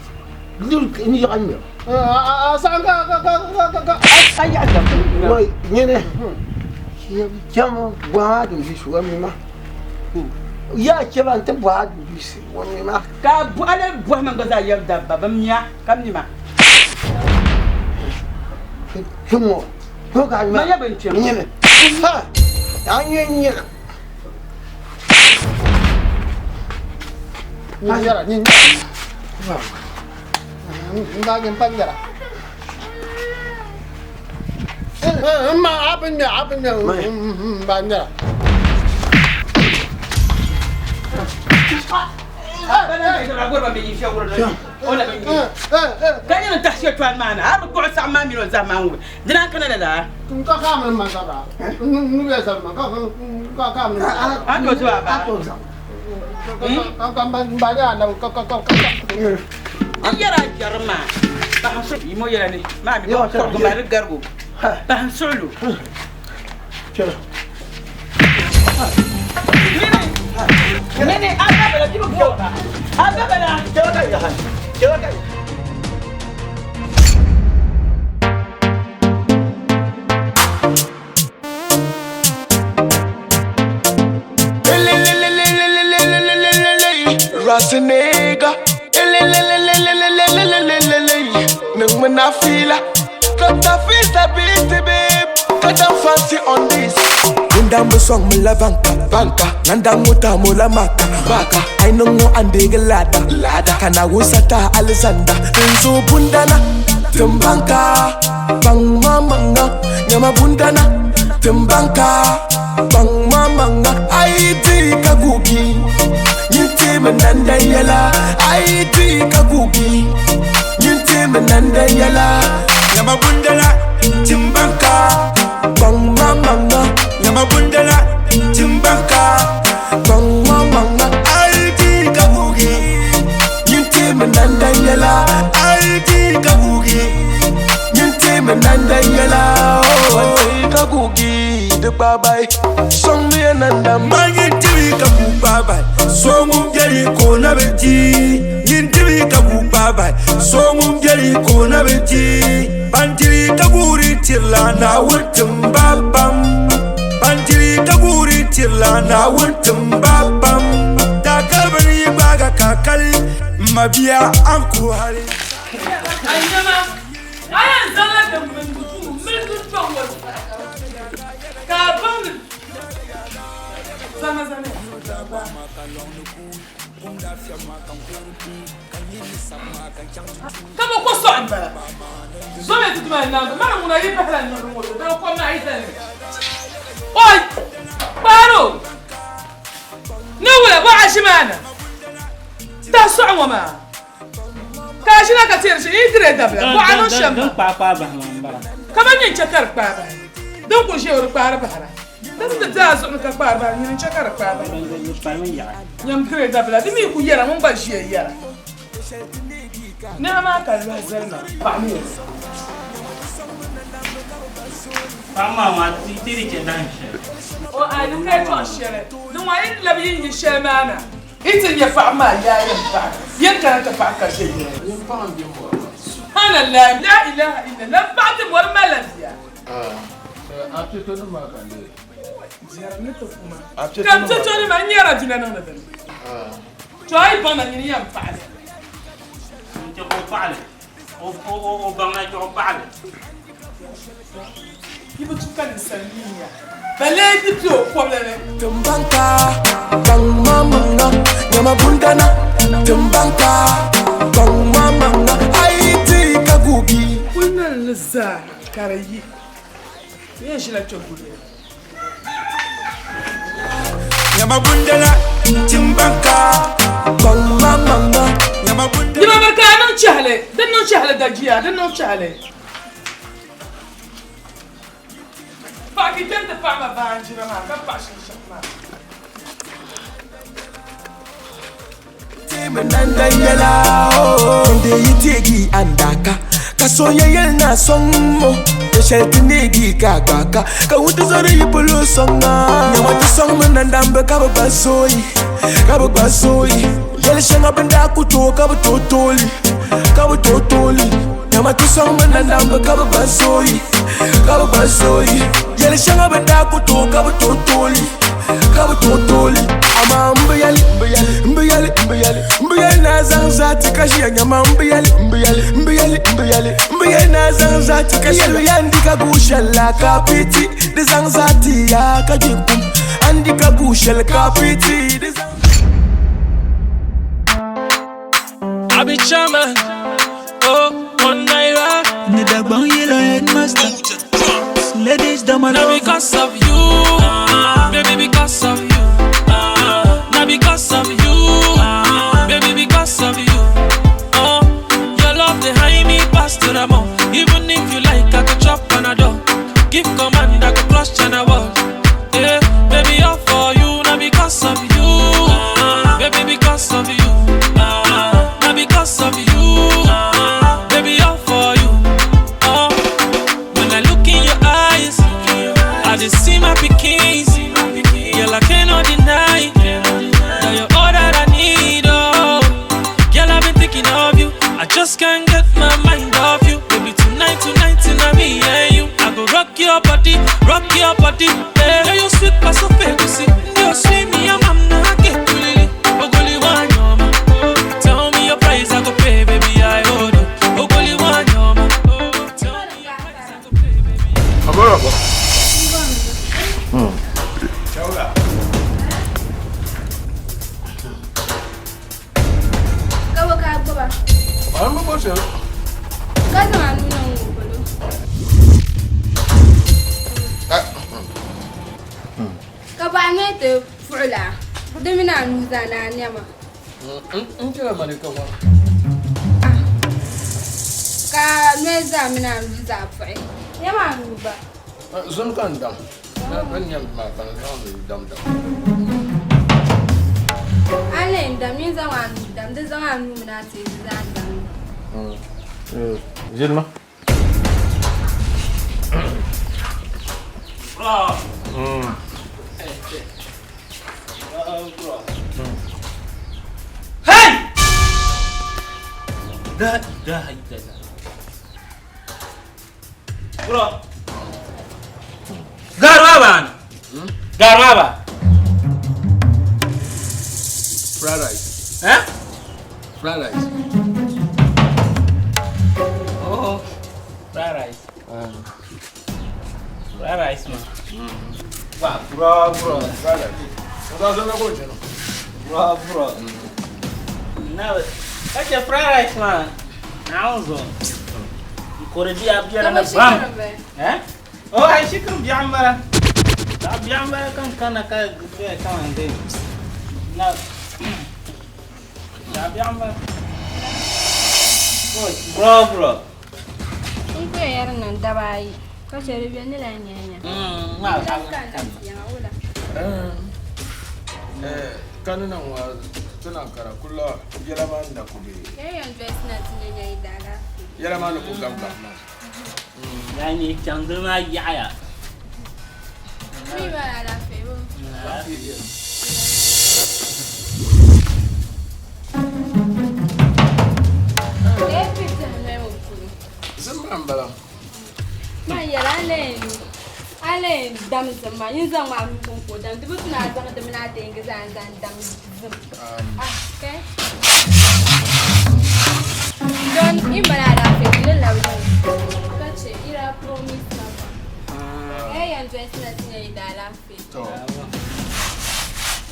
Speaker 4: n yaɣa ŋmɛbu. Nyini cham bɔhi a dumbiisi o mi ma yaa chɛba n-ti bɔhi a dumbiisi o mi ma.
Speaker 12: Ka a lee bɔhi ma gba zaa yɛli dabba bɛ miya ka mi ma.
Speaker 4: Kpɛŋɔ kpɛŋɔ ka
Speaker 12: Ma nyɛ bin kpɛm.
Speaker 4: Nyini ha a nyɛ nyina.
Speaker 6: Nyɛra nyɛra. N ba n pa nyɛra. N ma a bi ŋmɛ a bi ŋmɛ n ba nyɛra.
Speaker 12: Ka nyini tahi shɛtɔɣu maa na a bi kpuɣi saɣim maa mini o zahim maa ŋubi di naan kana lala.
Speaker 6: N ka ka mini ma zabira n nubiya zabiri ma ka ka mini ma zabira.
Speaker 12: A to zuwa ba.
Speaker 6: Ka ka n ba nyɛla anabi ka ka ka ka.
Speaker 12: Di yɛra jɛri maa paɣa so yi mo yɛla ni maa mi ka kɔrigi maa di garigu paɣa suɣulu. Nyini a babala ti bi bɔra a babala.
Speaker 8: Rasenega, Nung na fila, Kata feel beat babe, Kata fancy on this.
Speaker 16: Bundang song mula banka banka nandang muta mula maka maka ai nungo andege lada lada kana wusata alexander nzu bundana timbanka bang mamanga nyama bundana timbanka bang mamanga ai di kagugi nyinti menanda yela ai di kagugi nyinti menanda yela nyama bundana timbanka bang mamanga nyama bundana timbanka bang mamanga ai di kagugi nyinti menanda yela ai di kagugi nyinti menanda yela oh kagugi de babai song mi ananda
Speaker 8: Ma nyinti ka ku babai, so ngum jeri ko na beti. Nyinti ka ku babai, so ngum jeri ko na beti. Bantiri ka guri tirla na wurtum babam. Bantiri ka guri tirla na wurtum babam. Da kalbani baga kakali, mabiya an ku hari.
Speaker 10: Anyama, ayan zaŋla din mindi duu mili dundɔŋ ŋɔ ni ka a baŋdi zama zama Ka bɛ ko sɔɣi m-bala. Zomiya ti Duuma Naawuni, mani ŋuna yi bahila niɣiri ŋɔ zuɣu, dama kom maa yi zali mi. Oi! Kpaari o! Ni wula bɔ a ʒi maa na? Tahi sɔɣi ŋɔ maa. Ka a ʒina ka teeri shɛli yi diri dabila bɔ a niŋ shɛm maa. Kaman nyini chɛ ka di kpaai bahi. Din kuli ʒiya o di kpaari bahira. Di mi ti deei a zuɣu ni ka kpaari bahi, nyini n-chɛ ka di kpaai bahi. Nyam diri dabila, di mi ku yɛra ŋun gba ʒiya yɛra. Nɛma maa ka lɔhi zali ma, paɣa mi yɛli.
Speaker 15: Paɣa maa maa ti ti di chɛ dahin shɛli.
Speaker 10: O a di ka yɛtɔɣ shɛli din ŋɔ yi labi yi nya shɛli maa na, yi ti nya paɣa maa yaa yɛn paɣi yɛn kana ti paɣi ka ʒe yɛli. Subhanallah, la ilaha illallah, m paɣa ti bɔri malila bia. Ka n tɔtɔnima n nyɛra jina niŋdi dini. To a yi baŋ na nyini yɛn paɣili.
Speaker 15: N chɛ ka o paɣili. O baŋ na chɛ o paɣili.
Speaker 10: Yi bi tu ka ninsal mi nya ba lee di be o kɔbili ni.
Speaker 16: Timbanka, baŋ ma maŋa, nyama bundana. Timbanka, baŋ ma maŋa, a yi ti ka guugi.
Speaker 10: Kul niŋ li zaa ka di yi. Ti yɛn ʒila kpe guli.
Speaker 16: Nyama bundana, timbanka, baŋ ma maŋa, nyama bundana.
Speaker 10: Di miri ka a niŋ chɛhili, din niŋ chɛhili dagiya, din niŋ chɛhili. Paɣa ki kpɛm ti paɣi ma baanjira maa ka paɣi shinshɛɣu maa.
Speaker 16: Timi nandan yɛla o yi teegi andaka ka so yɛn yɛli na sɔŋ mo di shɛli ti neegi ka gbaaka ka wunti zɔri yi polo sɔŋ a nyama ti sɔŋ mi nandambi ka bi gba zooyi ka bi gba zooyi yɛli shɛŋa bin daa ku tooi ka bi tooi tooli ka bi tooi tooli nyama ti sɔŋ mi nandambi ka bi gba zooyi ka bi gba zooyi yɛli shɛŋa bin daa ku tooi ka bi tooi tooli ka bi tooi tooli amaa n bi yɛli n bi yɛli n bi yɛli n bi yɛli n bi yɛli ni a zaŋ zaati ka ʒiya nyama n bi yɛli n bi yɛli n bi yɛli n bi yɛli n bi yɛli ni a zaŋ zaati ka ʒiya yan di ka guui shɛli la ka piti di zaŋ zaati ya ka gbi kum an di ka guui shɛli ka piti di zaŋ
Speaker 17: I be chairman, oh, one naira.
Speaker 18: Ni Dagbon yellow headmaster. Ladies, them
Speaker 17: Now because of you, baby, because of you. Now because of you, baby, because of you. Oh, your love behind me, pass to the more. Even if you like, I could chop another. Give command, I could cross China wall. Yeah, baby, all for you. Now because of you, baby, because of you. Now because of you, baby, all for you. Oh, when I look in your eyes, I just see my pickings. Girl, I cannot deny that you're all that I need. Oh, girl, I've been thinking of you. I just can't get my mind off you. Baby, tonight, tonight, tonight, me and you. I go rock your body, rock your body. Yeah, you sweet, but so fake, you see. You sweet me, I'm not get Ogoli wanyoma. Tell me your price, I go pay, baby, I hold you. Ogoli wanyoma. Tell me your price, I go pay, baby.
Speaker 3: Amara. Chawla.
Speaker 11: Ka bɔ ka a gbuba.
Speaker 3: An bɛ bɔ sɛn.
Speaker 11: Ka zaŋ a nuu niŋ ŋɔ polo. Ka bɔ a noli ti fuɣi la di mini a nuu zaa ni a nɛma.
Speaker 7: N chɛla malika wa.
Speaker 11: Ka noli zaa mini a nuu zaa fuɣi. Nɛma a nuu gba.
Speaker 7: Zom ka n dam. Ban nɛm maa ka n zaŋ li dam dam.
Speaker 11: A ni yɛn dam, nyin zaŋ a nuu dam, di zaŋ a nuu mini a teezi zaa dam.
Speaker 7: Ʒinima.
Speaker 15: Hey! La ilaha illallah. Bro. Garba ban. Garba ba.
Speaker 7: Fried rice.
Speaker 15: Eh?
Speaker 7: Fried rice.
Speaker 15: Oh, fried rice. Fried rice man. Wa, bro, bro.
Speaker 7: Fried rice. Sasa na ko cheno.
Speaker 15: Bro, bro. Now, kache fried rice man. Now zo. Kore biya biya na bam. Eh? Oh, ai shikrim biya mara. Ta biya mara kan kana ka biya kan ande. Na. Ta biya mara. Oh, bro, bro.
Speaker 11: N ku yɛn yɛri niŋ daba ayi ka chɛ di bɛ ni lahi nya nya.
Speaker 15: Ma
Speaker 11: N ka n ti yaŋa wula.
Speaker 7: Kani na ŋɔ
Speaker 19: Ti naan kara kulla yɛla maa ni na ku be.
Speaker 20: Yɛn yɛn dolisi na ti nya nya yi daalaafee.
Speaker 19: Yɛla maa ni ku gab gab maa.
Speaker 15: Yaa nyini chaŋdili maa yaɣiya.
Speaker 20: Mi maa alaafee bo.
Speaker 19: Alaafee beni.
Speaker 20: Lee piri tɛhi noli ŋɔ puuni.
Speaker 19: Zim maa m-bala.
Speaker 20: Man yɛli a lee a lee dam zim maa nyin zaŋ maa nuu kɔŋko dam di bi tu ni a zaŋ di mini a teengi zaa n-zaŋ dam zim. Ah, okay. Don, yi mali alaafee di ni labi yiŋ ka che yi daa promise ma pam. Ka yi yɛn dolisi na ti nya yi daalaafee.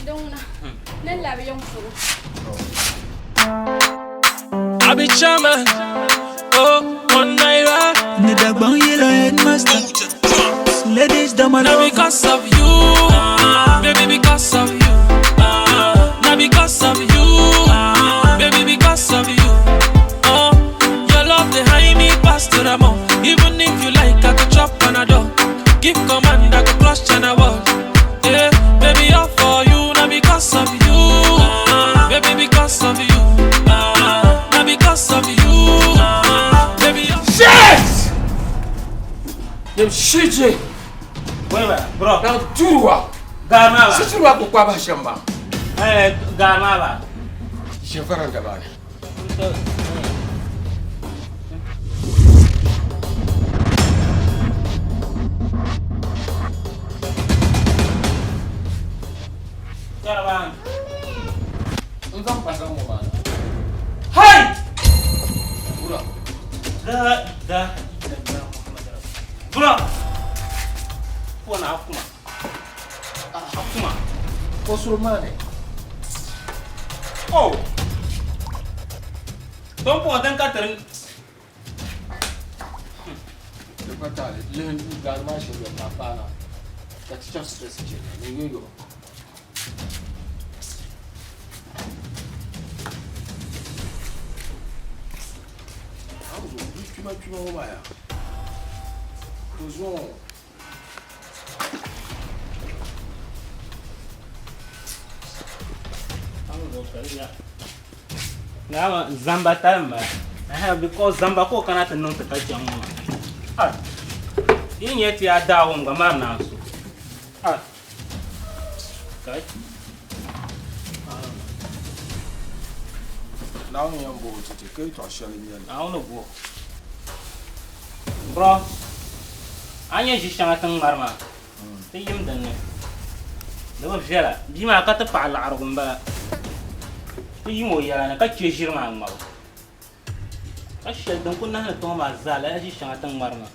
Speaker 20: Din ŋuna ni labi yiŋ polo.
Speaker 17: I be chairman, oh, one naira.
Speaker 18: Ni Dagbaŋ yila headmaster. Ladies dama
Speaker 17: Now because of you, baby, because of you. Now because of you, baby, because of you. Oh, your love behind me past to the more. Even if you like, I could chop panadol. Give command, I could cross China wall. Yeah, baby, all for you. Now because of you, baby, because of you. Now because of you, baby.
Speaker 19: Shit! Dem shije.
Speaker 15: Wait, bro.
Speaker 19: Na turuwa.
Speaker 15: Gaari maa ba.
Speaker 19: Sichiri ku kpa bahi shɛm maa.
Speaker 15: Eh, gaari maa ba.
Speaker 19: Ʒe varanda maa ni.
Speaker 15: Caravan.
Speaker 19: N zaŋ pa zaŋ ŋɔ maa na.
Speaker 15: Hai!
Speaker 19: Wula.
Speaker 15: La ilaha illallah Muhammad rasul. Bro. Pona akuma. Akuma.
Speaker 19: Kosoro maa ni.
Speaker 15: Oh. Don pɔŋɔ din ka tiri
Speaker 19: Di pa taali lihi gaari maa shɛli yɔri ka a paana ka ti chaŋ stress chɛri ni yoyo. Anzo, bi kpima kpima ŋɔ maa yaa. To zuɣu ŋɔ.
Speaker 15: Naama zamba tali m-bala. Ɛhɛn because zamba ka o kana ti niŋ ti ka chaŋ ŋɔ maa. Ah! Di yi nyɛ ti yaa daawom gba mari naan so. Ah! Kai.
Speaker 19: Naawuni yɛn bo o ti ti ka yɛtɔɣ shɛli n-nyɛ li.
Speaker 15: Naawuni bo. Bro, a ni nyɛ ʒi shɛŋa ti ni ŋmari maa, ti yim din ni. Di bi viɛla. Bia maa ka ti paɣi laɣirigu m-bala. Ti yim o yɛla ni ka che ʒiri maa ŋmabu. Ka shɛli din ku nahindi tiŋa maa zaa lala ʒi shɛŋa ti ni ŋmari maa.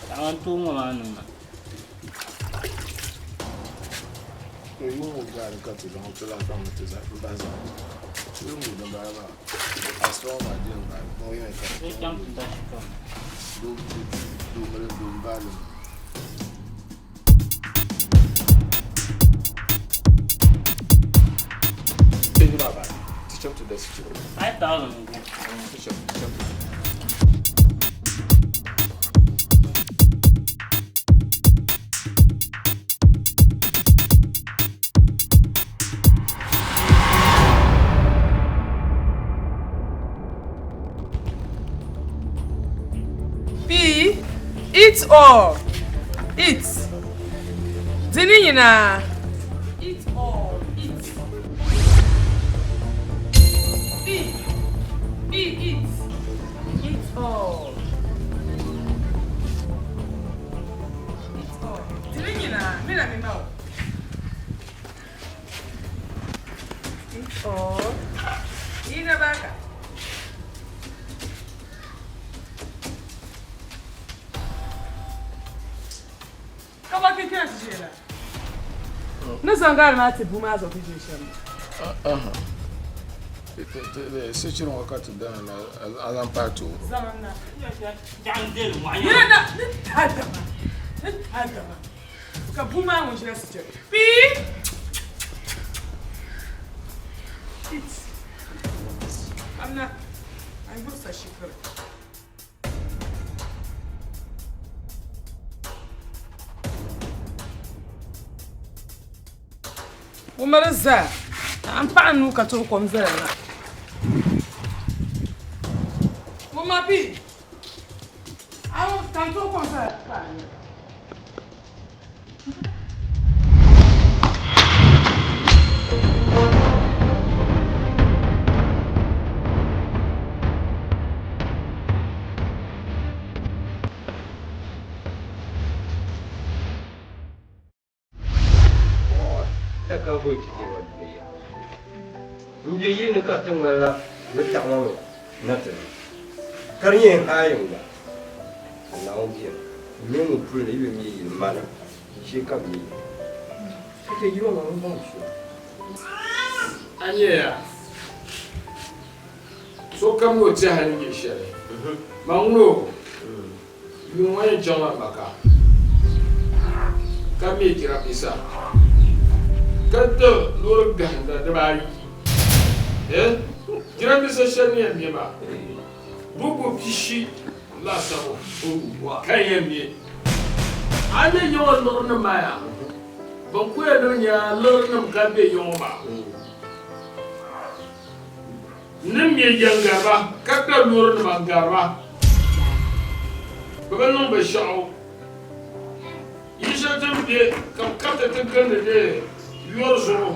Speaker 15: Paɣa n-tooi ŋɔ maa niŋ ma.
Speaker 19: To yi ŋɔ gaari ka ti zaŋ ti lahi zaŋ ti zaŋ bahi zaŋ ti ŋɔ din bala maa asiba maa din maa ŋɔ yɛn ka
Speaker 15: Di chaŋ ti da shikuru.
Speaker 19: do do mali do baali Ti chaŋ ti da sichiri.
Speaker 15: 5,000 n-gu.
Speaker 19: Ti chaŋ ti chaŋ ti
Speaker 10: P, eat all. Eat. Di ne nyinaa. Eat all. Eat. P, P, eat. Eat all. Eat all. Di ne nyinaa. Me na me ma wo. Eat all. Yi na baka. Ka ba kpɛ kpɛna ti ʒiya la. Ni zaŋ gaari maa ti bua maa zuɣu ti ʒi shɛm.
Speaker 19: Sichiri ŋɔ ka ti dana na a zaŋ paai ti o.
Speaker 10: Zaŋ na. Yina na ni taadama ni taadama ka bua maa ŋun ʒila sichiri. Pii. Eat. Amna. An gbubi shikiri. Umar zaa. N paɣa nuu ka tooi kom zaya la. Mama P. Awo ka n tooi kom zaya paɣa nuu.
Speaker 2: N be yili ni ka ti ŋmanila bɛ taɣi ma mi na ti ni, ka di nyɛ n haai n gba. Ka Naawuni beni m mini ŋun puli ni yi bi me yili mana shee ka bɛ me yili. Ka chɛ yili ŋɔ maa ŋun baŋ so.
Speaker 19: A nyaya, sokam ni o tɛha ni nyɛ shɛli. Man ŋun o Yuŋ ŋɔ yɛn chaŋla Maka ka me jirambisa ka ti loori gahinda dibaayi. Jirambisa shɛli ni yɛn me maa buku pishi laasabu ka n yɛn me. A ni nya yiŋɔ liɣirinim maa yaa? Bɛn ku yɛn niŋ nyɛla liɣirinim ka be yiŋɔ maa. N ni me ya n-gari ba, ka da loorinima n-gari ba. Bɛ bi niŋ binshɛɣu. Yil shɛli ti ni be ka bɛ kariti ti gindi di yɔri zuɣu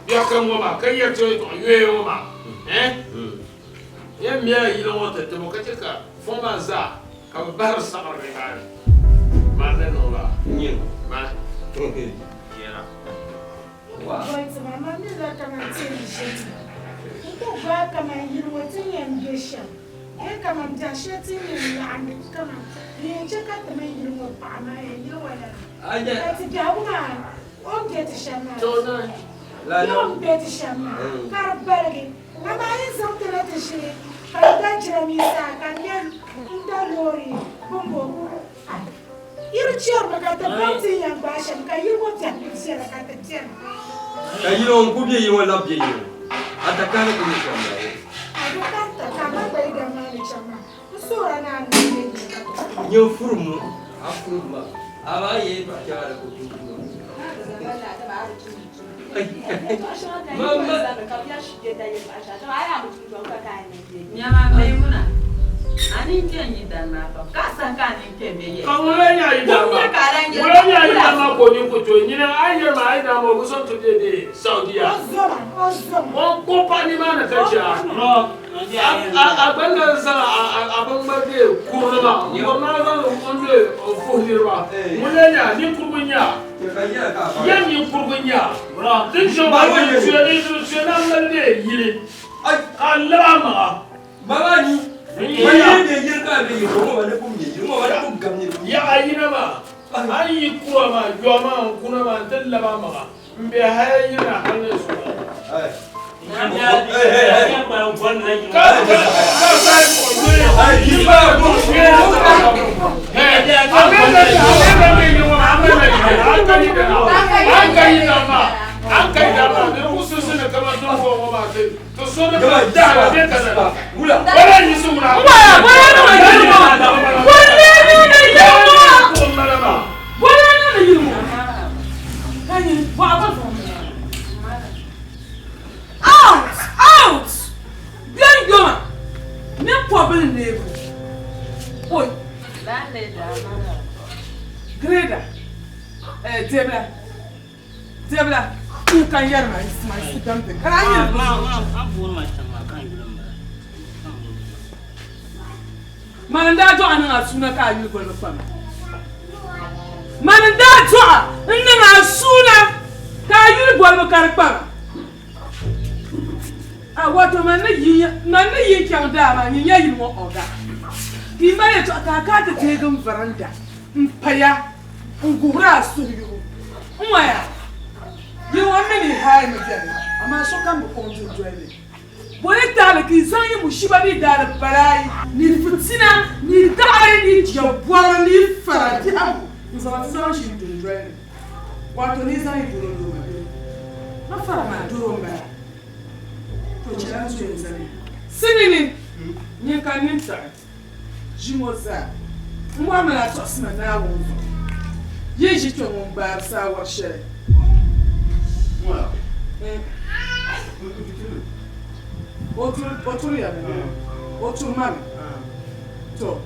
Speaker 19: biɛɣu kam ŋɔ maa, ka yɛri ti yɛtɔɣ yoya ŋɔ maa, ɛɛn? N yɛn mɛla yili ŋɔ ti tib o, ka chɛ ka fɔŋ maa zaa ka bɛ bahiri saɣiri nimaani. Maa ni niŋ lala. Maa.
Speaker 11: Boltima, man mi la kaman ti ni ʒe ti n ku gbaai kaman yili ŋɔ ti ni yɛn be shɛm bee kaman biɛɣ shɛli ti ni yɛn laɣindi kaman din yɛn chɛ ka ti mini yili ŋɔ paɣa maa yɛn yili ŋɔ lana. Ka ti biɛhigu maa o ni be ti shɛm maa bee o ni be ti shɛm maa ka di baligi. Amaa yi zaŋ ti na ti ʒili ka di da jiramiisa ka di nyɛ n-da loori bɔŋɔ. Yiri chɛrimi ka ti baŋ ti ni yɛn gbaai shɛm, ka yiri ŋɔ biɛhigu viɛla ka ti beni.
Speaker 2: Ka yino ŋun ku be yi ŋɔ labi be yi ŋɔ, a takahili ku nyɛ shɛm m-bala.
Speaker 11: A di karita ka a ma gba yi dam maa ni chaŋ maa, n suhir a ni a niŋ bɛ yini ka ti kuli.
Speaker 2: Nyɛ furum mu, a furum ma, amaa a yi yɛn tɔɣi kpɛma di ku tuui maa.
Speaker 21: Nyama Maimuna, a ni kpe n yidana maa pam, ka a saha ka a nini kpe m-be yɛli.
Speaker 19: Ka ŋun lan nyɛ a yidana maa? Ŋun lan nyɛ a yidana maa ka o nini ku tooi nyini a yi yɛli ma a yidana maa o bi zaŋ ti be bee Saudiya? O n-kpuɣi paɣa nimaani ka chɛ a. A gba ni lan zaŋ a biŋŋmari bee kurili maa m-bɔri ni a zaŋ li n-lo n-fuhi niriba. Ŋun lan nyɛ a ninkurugu n-nyɛ a. Yɛm ninkurugu n-nyɛ a. Din chaŋ maa tuya ni a mali bee yili. Ka a lab a maŋa. Yaɣa yina maa, a ni yi kura maa, yɔɣu maa n-kuna maa nti lab a maŋa m-be haya yirina hal ni zuŋɔ.
Speaker 10: Out! Out! Bɛn yoma ni pɔbili neebu. Oi! Greda, eh, Debla, Debla, n kan yɛri ma ma si damdi ka a nyɛ Mani n-daa dɔɣi niŋ a suuna ka a yuli bolibu kpama. Mani n-daa dɔɣi n-niŋ a suuna ka a yuli bolibu ka di kpama. A wato man ni yi man ni yi chaŋ daa maa nyin nya yili ŋɔ ɔga. Ka yi mali yɛtɔɣa ka a kana ti teegi n varanda m-paya n-guhiri a suhuyubu. N ŋɔya, yili ŋɔ mi ni haai mi beni, amaa sokam bi kɔŋ dundoli ni. Boli taali ka yi zaŋ yi mushiba ni yi daali balaayi ni yi fitina ni yi daɣiri ni yi jɛbɔri ni yi fara biɛhigu n-zaŋ ti zaŋ ʒili dundoli ni. Wato ni yi zaŋ yi doro n-lo ma bee? Ma fara maa doro m-bala. To chɛla n zoya n-zani ya. Sinini, nyin ka n nini tiɣi ʒi ŋɔ zaa. M bɔrimi ni a tɔɣisi ma Naawuni zuɣu. Yi ʒi kpe ŋɔ n-gbaari saawar shɛli. O turi o turi ya mi bee? O turi ma mi? To.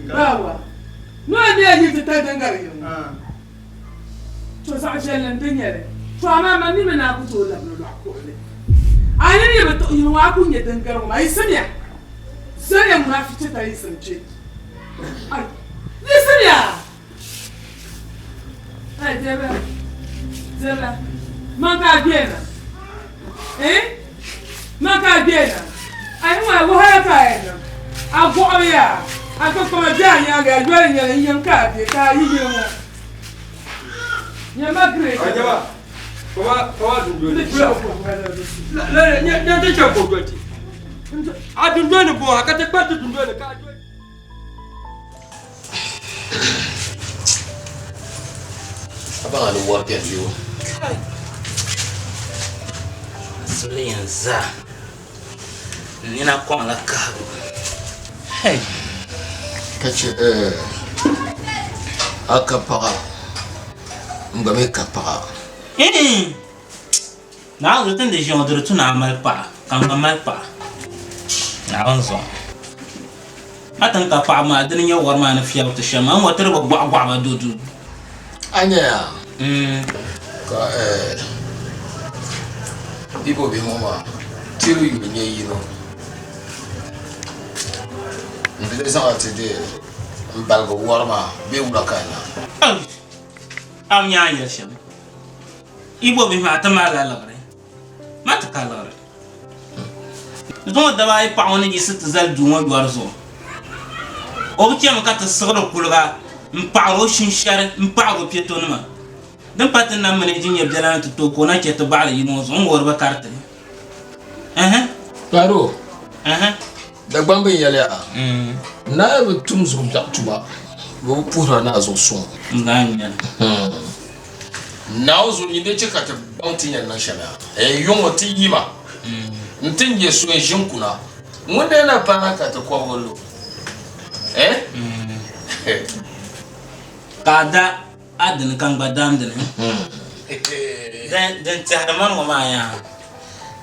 Speaker 10: Baawa. Noo ne yi ti tali din gari yini ŋɔ. To zaɣ viɛlli n-ti nyɛ li. To amaa man mi mi ni a ku tooi labili lɔɣu kuɣili. A yi ni bi tiɣi yini ŋɔ a ku nya din gari ŋɔ maa. Yiɣisimiya! Zaliya munaafichi tali yiɣisim kpe. Ai! Yiɣisimiya! Ai Debra! Debra! Man ka a gbee na? Eh? Man ka a gbee na? Ai n ŋɔ wahala ka a yɛn niŋ. A gɔɣimi yaa, a kpakpama be a nyaaŋa yaa yoli nyɛli n yiŋ ka a be ka a yi yili ŋɔ. Nyama great.
Speaker 2: Nyama, kama kama dundoli. La la nya nya te chɛ ko doli ti. A dundoli ni bɔ a ka ti kpari ti dundoli ka a doli.
Speaker 5: A baŋ a ni wɔri piɛli o.
Speaker 15: Zuli yɛn zaa n nina kɔŋla kahigu. Hey!
Speaker 5: Ka chɛ a ka paɣa n gba mi ka paɣa.
Speaker 15: Naawuni ti ni di ʒiya ŋɔ di di tu ni a mali paɣa ka n gba mali paɣa. Naawuni zuɣu a ti ni ka paɣaba maa dini n-nyɛ wɔri maa ni fiɛbi ti shɛm maa n ŋɔ ti di bi gɔɣi gɔɣi ba do duu.
Speaker 5: A nya yaa ka Igbo bihi ŋɔ maa tiri yuli nyɛ yino n di zaŋ a ti di n baligi wɔri maa bee wula ka a nya?
Speaker 15: A mi nya a ni yɛli shɛm. Igbo bihi maa ti malila liɣiri, ma ti ka liɣiri. Zuŋɔ daba ayi paɣa ŋɔ ni yiɣisi ti zali duu ŋɔ yɔri zuɣu. O bi chami ka ti siɣiri kuliga m-paɣiri o shinshɛri m-paɣiri o piɛtonima. Din pa ti nam mini jinyɛ biɛla ni ti tooi ka o na chɛ ti baɣili yino ŋɔ zuɣu n-wuhiri ba kariti. Ɛhɛ.
Speaker 5: Kparo.
Speaker 15: Ɛhɛ.
Speaker 5: Dagbamba n-yɛliya, Naa bi tum zuɣu biɛɣu tuma, bɛ bi puhira naa zuɣu suŋ.
Speaker 15: N daa nya li.
Speaker 5: Naawuni zuɣu nyin dee chɛ ka ti baŋ ti yɛn niŋ shɛm yaa. Ɛɛ, yuŋ ŋɔ ti yi ma nti nya so n-ʒi n-kuna. Ŋun dee na paana ka ti kɔbigi lu. Ɛɛ?
Speaker 15: Ka a da a dini ka n gba da n dini. Din tɛhiri mani ŋɔ maa yaa,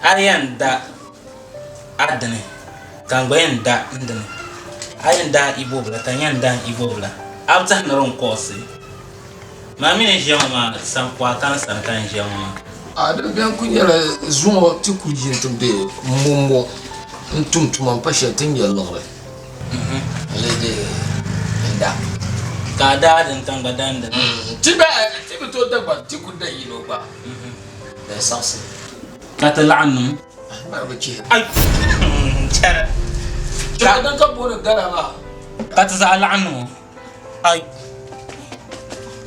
Speaker 15: a yɛn da a dini ka n gba yɛn da n dini. A yɛn da a Igbo bila ka n yɛn da n Igbo bila. A bi tɛhi ni din kɔɣisi. Maa mi ni ʒiya ŋɔ maa, saŋkɔɣu ka n sani ka n ʒiya ŋɔ maa.
Speaker 5: A din beni kuli nyɛla zuŋɔ ti kuli ʒini ti be m-mɔmmɔ n-tum tuma m-pa shɛli ti ni nya liɣiri n-lee deei n-da.
Speaker 15: Ka a daa din ka n gba da n dini.
Speaker 5: Ti ba ti bi tooi da gba ti ku da yino gba din saɣisi.
Speaker 15: Ka ti laɣim niŋ.
Speaker 5: Mali bi chihi.
Speaker 15: Ai! Chɛri.
Speaker 5: Chɛri din ka booni gala maa.
Speaker 15: Ka ti zaa laɣim niŋ o. Ai!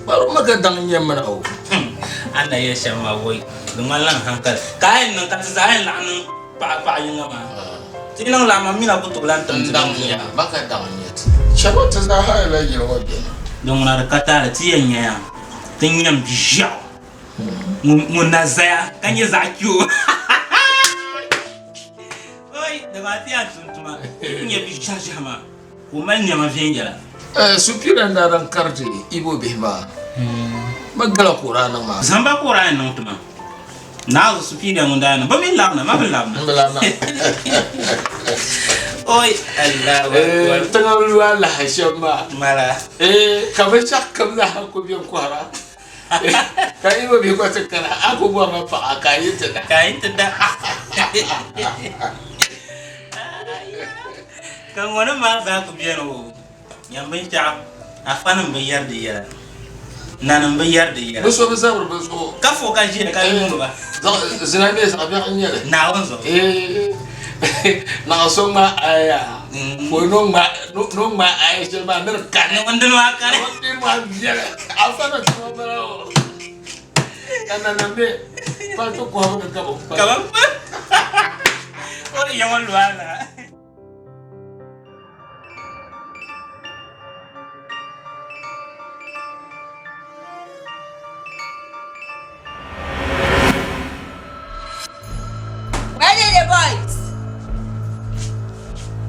Speaker 5: Kparo ma ka daŋ nyɛ mina o.
Speaker 15: A ni na yɛli shɛm maa woi, di ŋmanila n hankali. Ka a yɛn niŋ ka ti zaa yɛn laɣim niŋ paɣa paɣa yiŋga maa. Ti yi niŋ lala maa, m mi na ku tooi lan tim ti
Speaker 5: N daŋ
Speaker 15: bindira.
Speaker 5: nya, ma ka daŋ nyɛ ti. Chɛmi ti zaa ha yɛla yili ŋɔ beni.
Speaker 15: Din ŋuna di ka taali ti yɛn nyaya ti nyam bi ʒiɛɣu ŋun na zaya ka nyɛ zaɣ kpɛ o. Oi, di maa ti yɛn tum tuma n nyɛ bi ʒiɛhi ʒiɛhi maa. Ka o mali nɛma viɛnyɛla.
Speaker 5: Superior n daa lahi kariti Igbo bihi maa. Bɛ gala ka o daa niŋ maa.
Speaker 15: Zamba ka o daa yɛn niŋ ti ma. Naa superior ŋun daa niŋ. Bɛ mi labina, ma bi labina.
Speaker 5: N bi labina.
Speaker 15: Oi Allahu Akbar.
Speaker 5: Tiŋa lu alaha shɛm maa.
Speaker 15: Mala.
Speaker 5: Ka binshɛɣu kam zaa ku bɛ n kɔhira. Ka Igbo bihi gba ti kana a ku bɔrila paɣa ka a yi ti da.
Speaker 15: Ka a yi ti da. Ka ŋɔnim maa zaa ku beni o nyam binshɛɣu, afanim bi yɛri di yɛla, nanim bi yɛri di yɛla.
Speaker 5: Bɛ so bi zabiri bɛ zuɣu.
Speaker 15: Ka fo ka ʒiya ka yuuni ba.
Speaker 5: Zina bee zaɣ biɛɣu n-nyɛ li.
Speaker 15: Naawuni zuɣu.
Speaker 5: Naɣ so ŋma aya, ka o ni ŋma aya shɛli maa ni di kani.
Speaker 15: Ni dini maa kani.
Speaker 5: Ni dini maa viɛla. Afa na tuma m-bala o. Ka nanim mi pa ti kɔhibu ni ka bɛ kpa.
Speaker 15: Ka bɛ kpa. O ni yɛn ŋɔ lu a na.
Speaker 21: Where are the boys?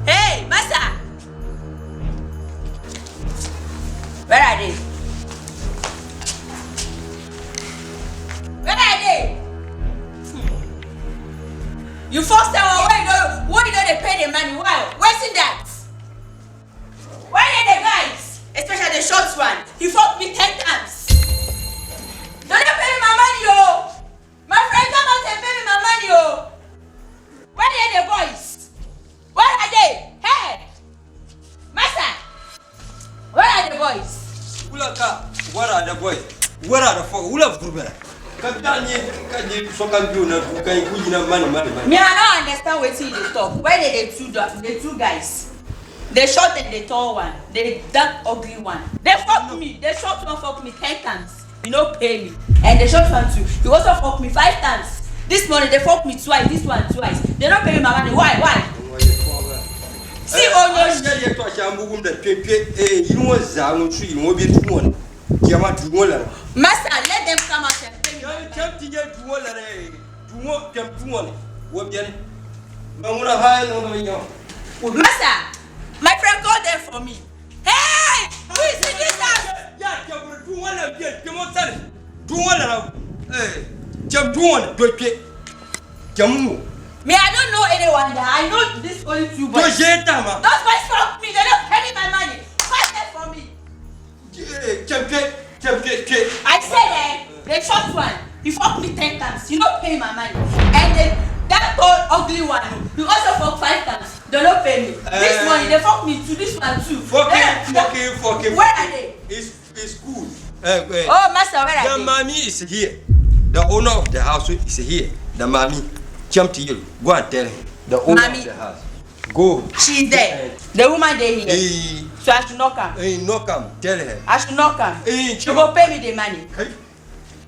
Speaker 21: Hey, Massa! Where are they?
Speaker 14: first time one wey you no wey you no dey pay the money why? Wetin that? Where dey the guys? Especially the short one. He fuck me 10 times. Don't dey pay me my money oh. My friend come out and pay me my money oh. Where dey the boys? Where are they? Hey! Master! Where are the boys?
Speaker 2: Wula ka where are the boys? Where are the fuck? Wula vurubara. Ka da ni ka ni sokam biyo na du kan ku jina mani mani mani.
Speaker 14: Me, I no understand wetin you dey talk. Where dey the two guys? The short and the tall one, the dark ugly one. They fuck me. The short one fuck me 10 times. You no pay me. And the short one too. He also fuck me 5 times. This morning they fuck me twice. This one twice. They don't pay me my money. Why? Why? See, oh no.
Speaker 2: Ya ya to sha mugum da pepe eh yinwo za ngu su yinwo bi tuwon. Jama tuwon la.
Speaker 14: Master, let them come out and pay me.
Speaker 2: Ya cham ti je tuwon la re. Tuwon tem tuwon. Wo bi ne. Mangura ha no no yo.
Speaker 14: Master, my friend call them for me. Hey! Who is in this house?
Speaker 2: Ya cham tuwon la bi tuwon sare. Tuwon la eh cham tuwon do pe. Cham
Speaker 14: Me, I don't know anyone there. I know this only two boys.
Speaker 2: Do je tama.
Speaker 14: Those boys fuck me. They don't pay me my money. Fuck them for me.
Speaker 2: Cham pe cham pe pe.
Speaker 14: I said eh, the short one, he fucked me 10 times. You don't pay my money. And then that tall ugly one, he also fucked 5 times. They don't pay me. This one, they fuck me too. This one too.
Speaker 2: Fucking, fucking, fucking.
Speaker 14: Where are they?
Speaker 2: It's cool.
Speaker 14: Oh, master, where are
Speaker 2: the
Speaker 14: they?
Speaker 2: The mommy is here. The owner of the house is here. The mommy. Jump to you. Go and tell him. The owner
Speaker 14: mommy.
Speaker 2: of the house. Go.
Speaker 14: She's there. The woman there here.
Speaker 2: Hey.
Speaker 14: So I should knock her.
Speaker 2: Hey, knock him. Tell her.
Speaker 14: I should knock her.
Speaker 2: Hey,
Speaker 14: she will pay me the money.
Speaker 2: Hey.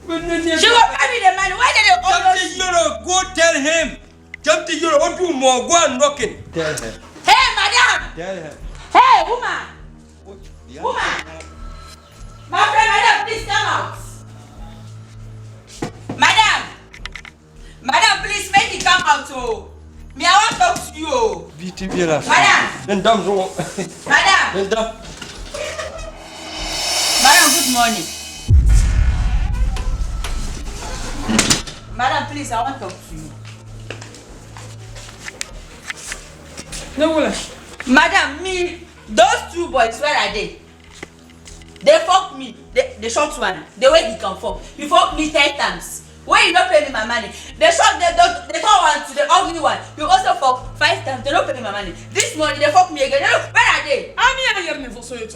Speaker 14: She will pay me the money. Why did they
Speaker 2: Jump to Euro. Go tell him. Jump to Euro. What do more? Go and knock him. Tell her.
Speaker 14: Hey, madam.
Speaker 2: Tell her.
Speaker 14: Hey, woman. Woman. My friend, madam, please come out. Madam. Madam, please make it come out. Oh. Me, I want to talk to you. Oh.
Speaker 2: BTB la.
Speaker 14: Madam.
Speaker 2: Madam.
Speaker 14: Madam. Madam, good morning. Madam, please, I want to talk to you.
Speaker 10: No,
Speaker 14: Madam, me, those two boys, where are they? They fuck me. The short one, the way he can fuck. He fuck me 10 times. Why you don't pay me my money? The short, the tall one to the ugly one, you also fuck 5 times. They don't pay me my money. This morning they fuck me again. They don't, where are they?
Speaker 10: I'm here for so you.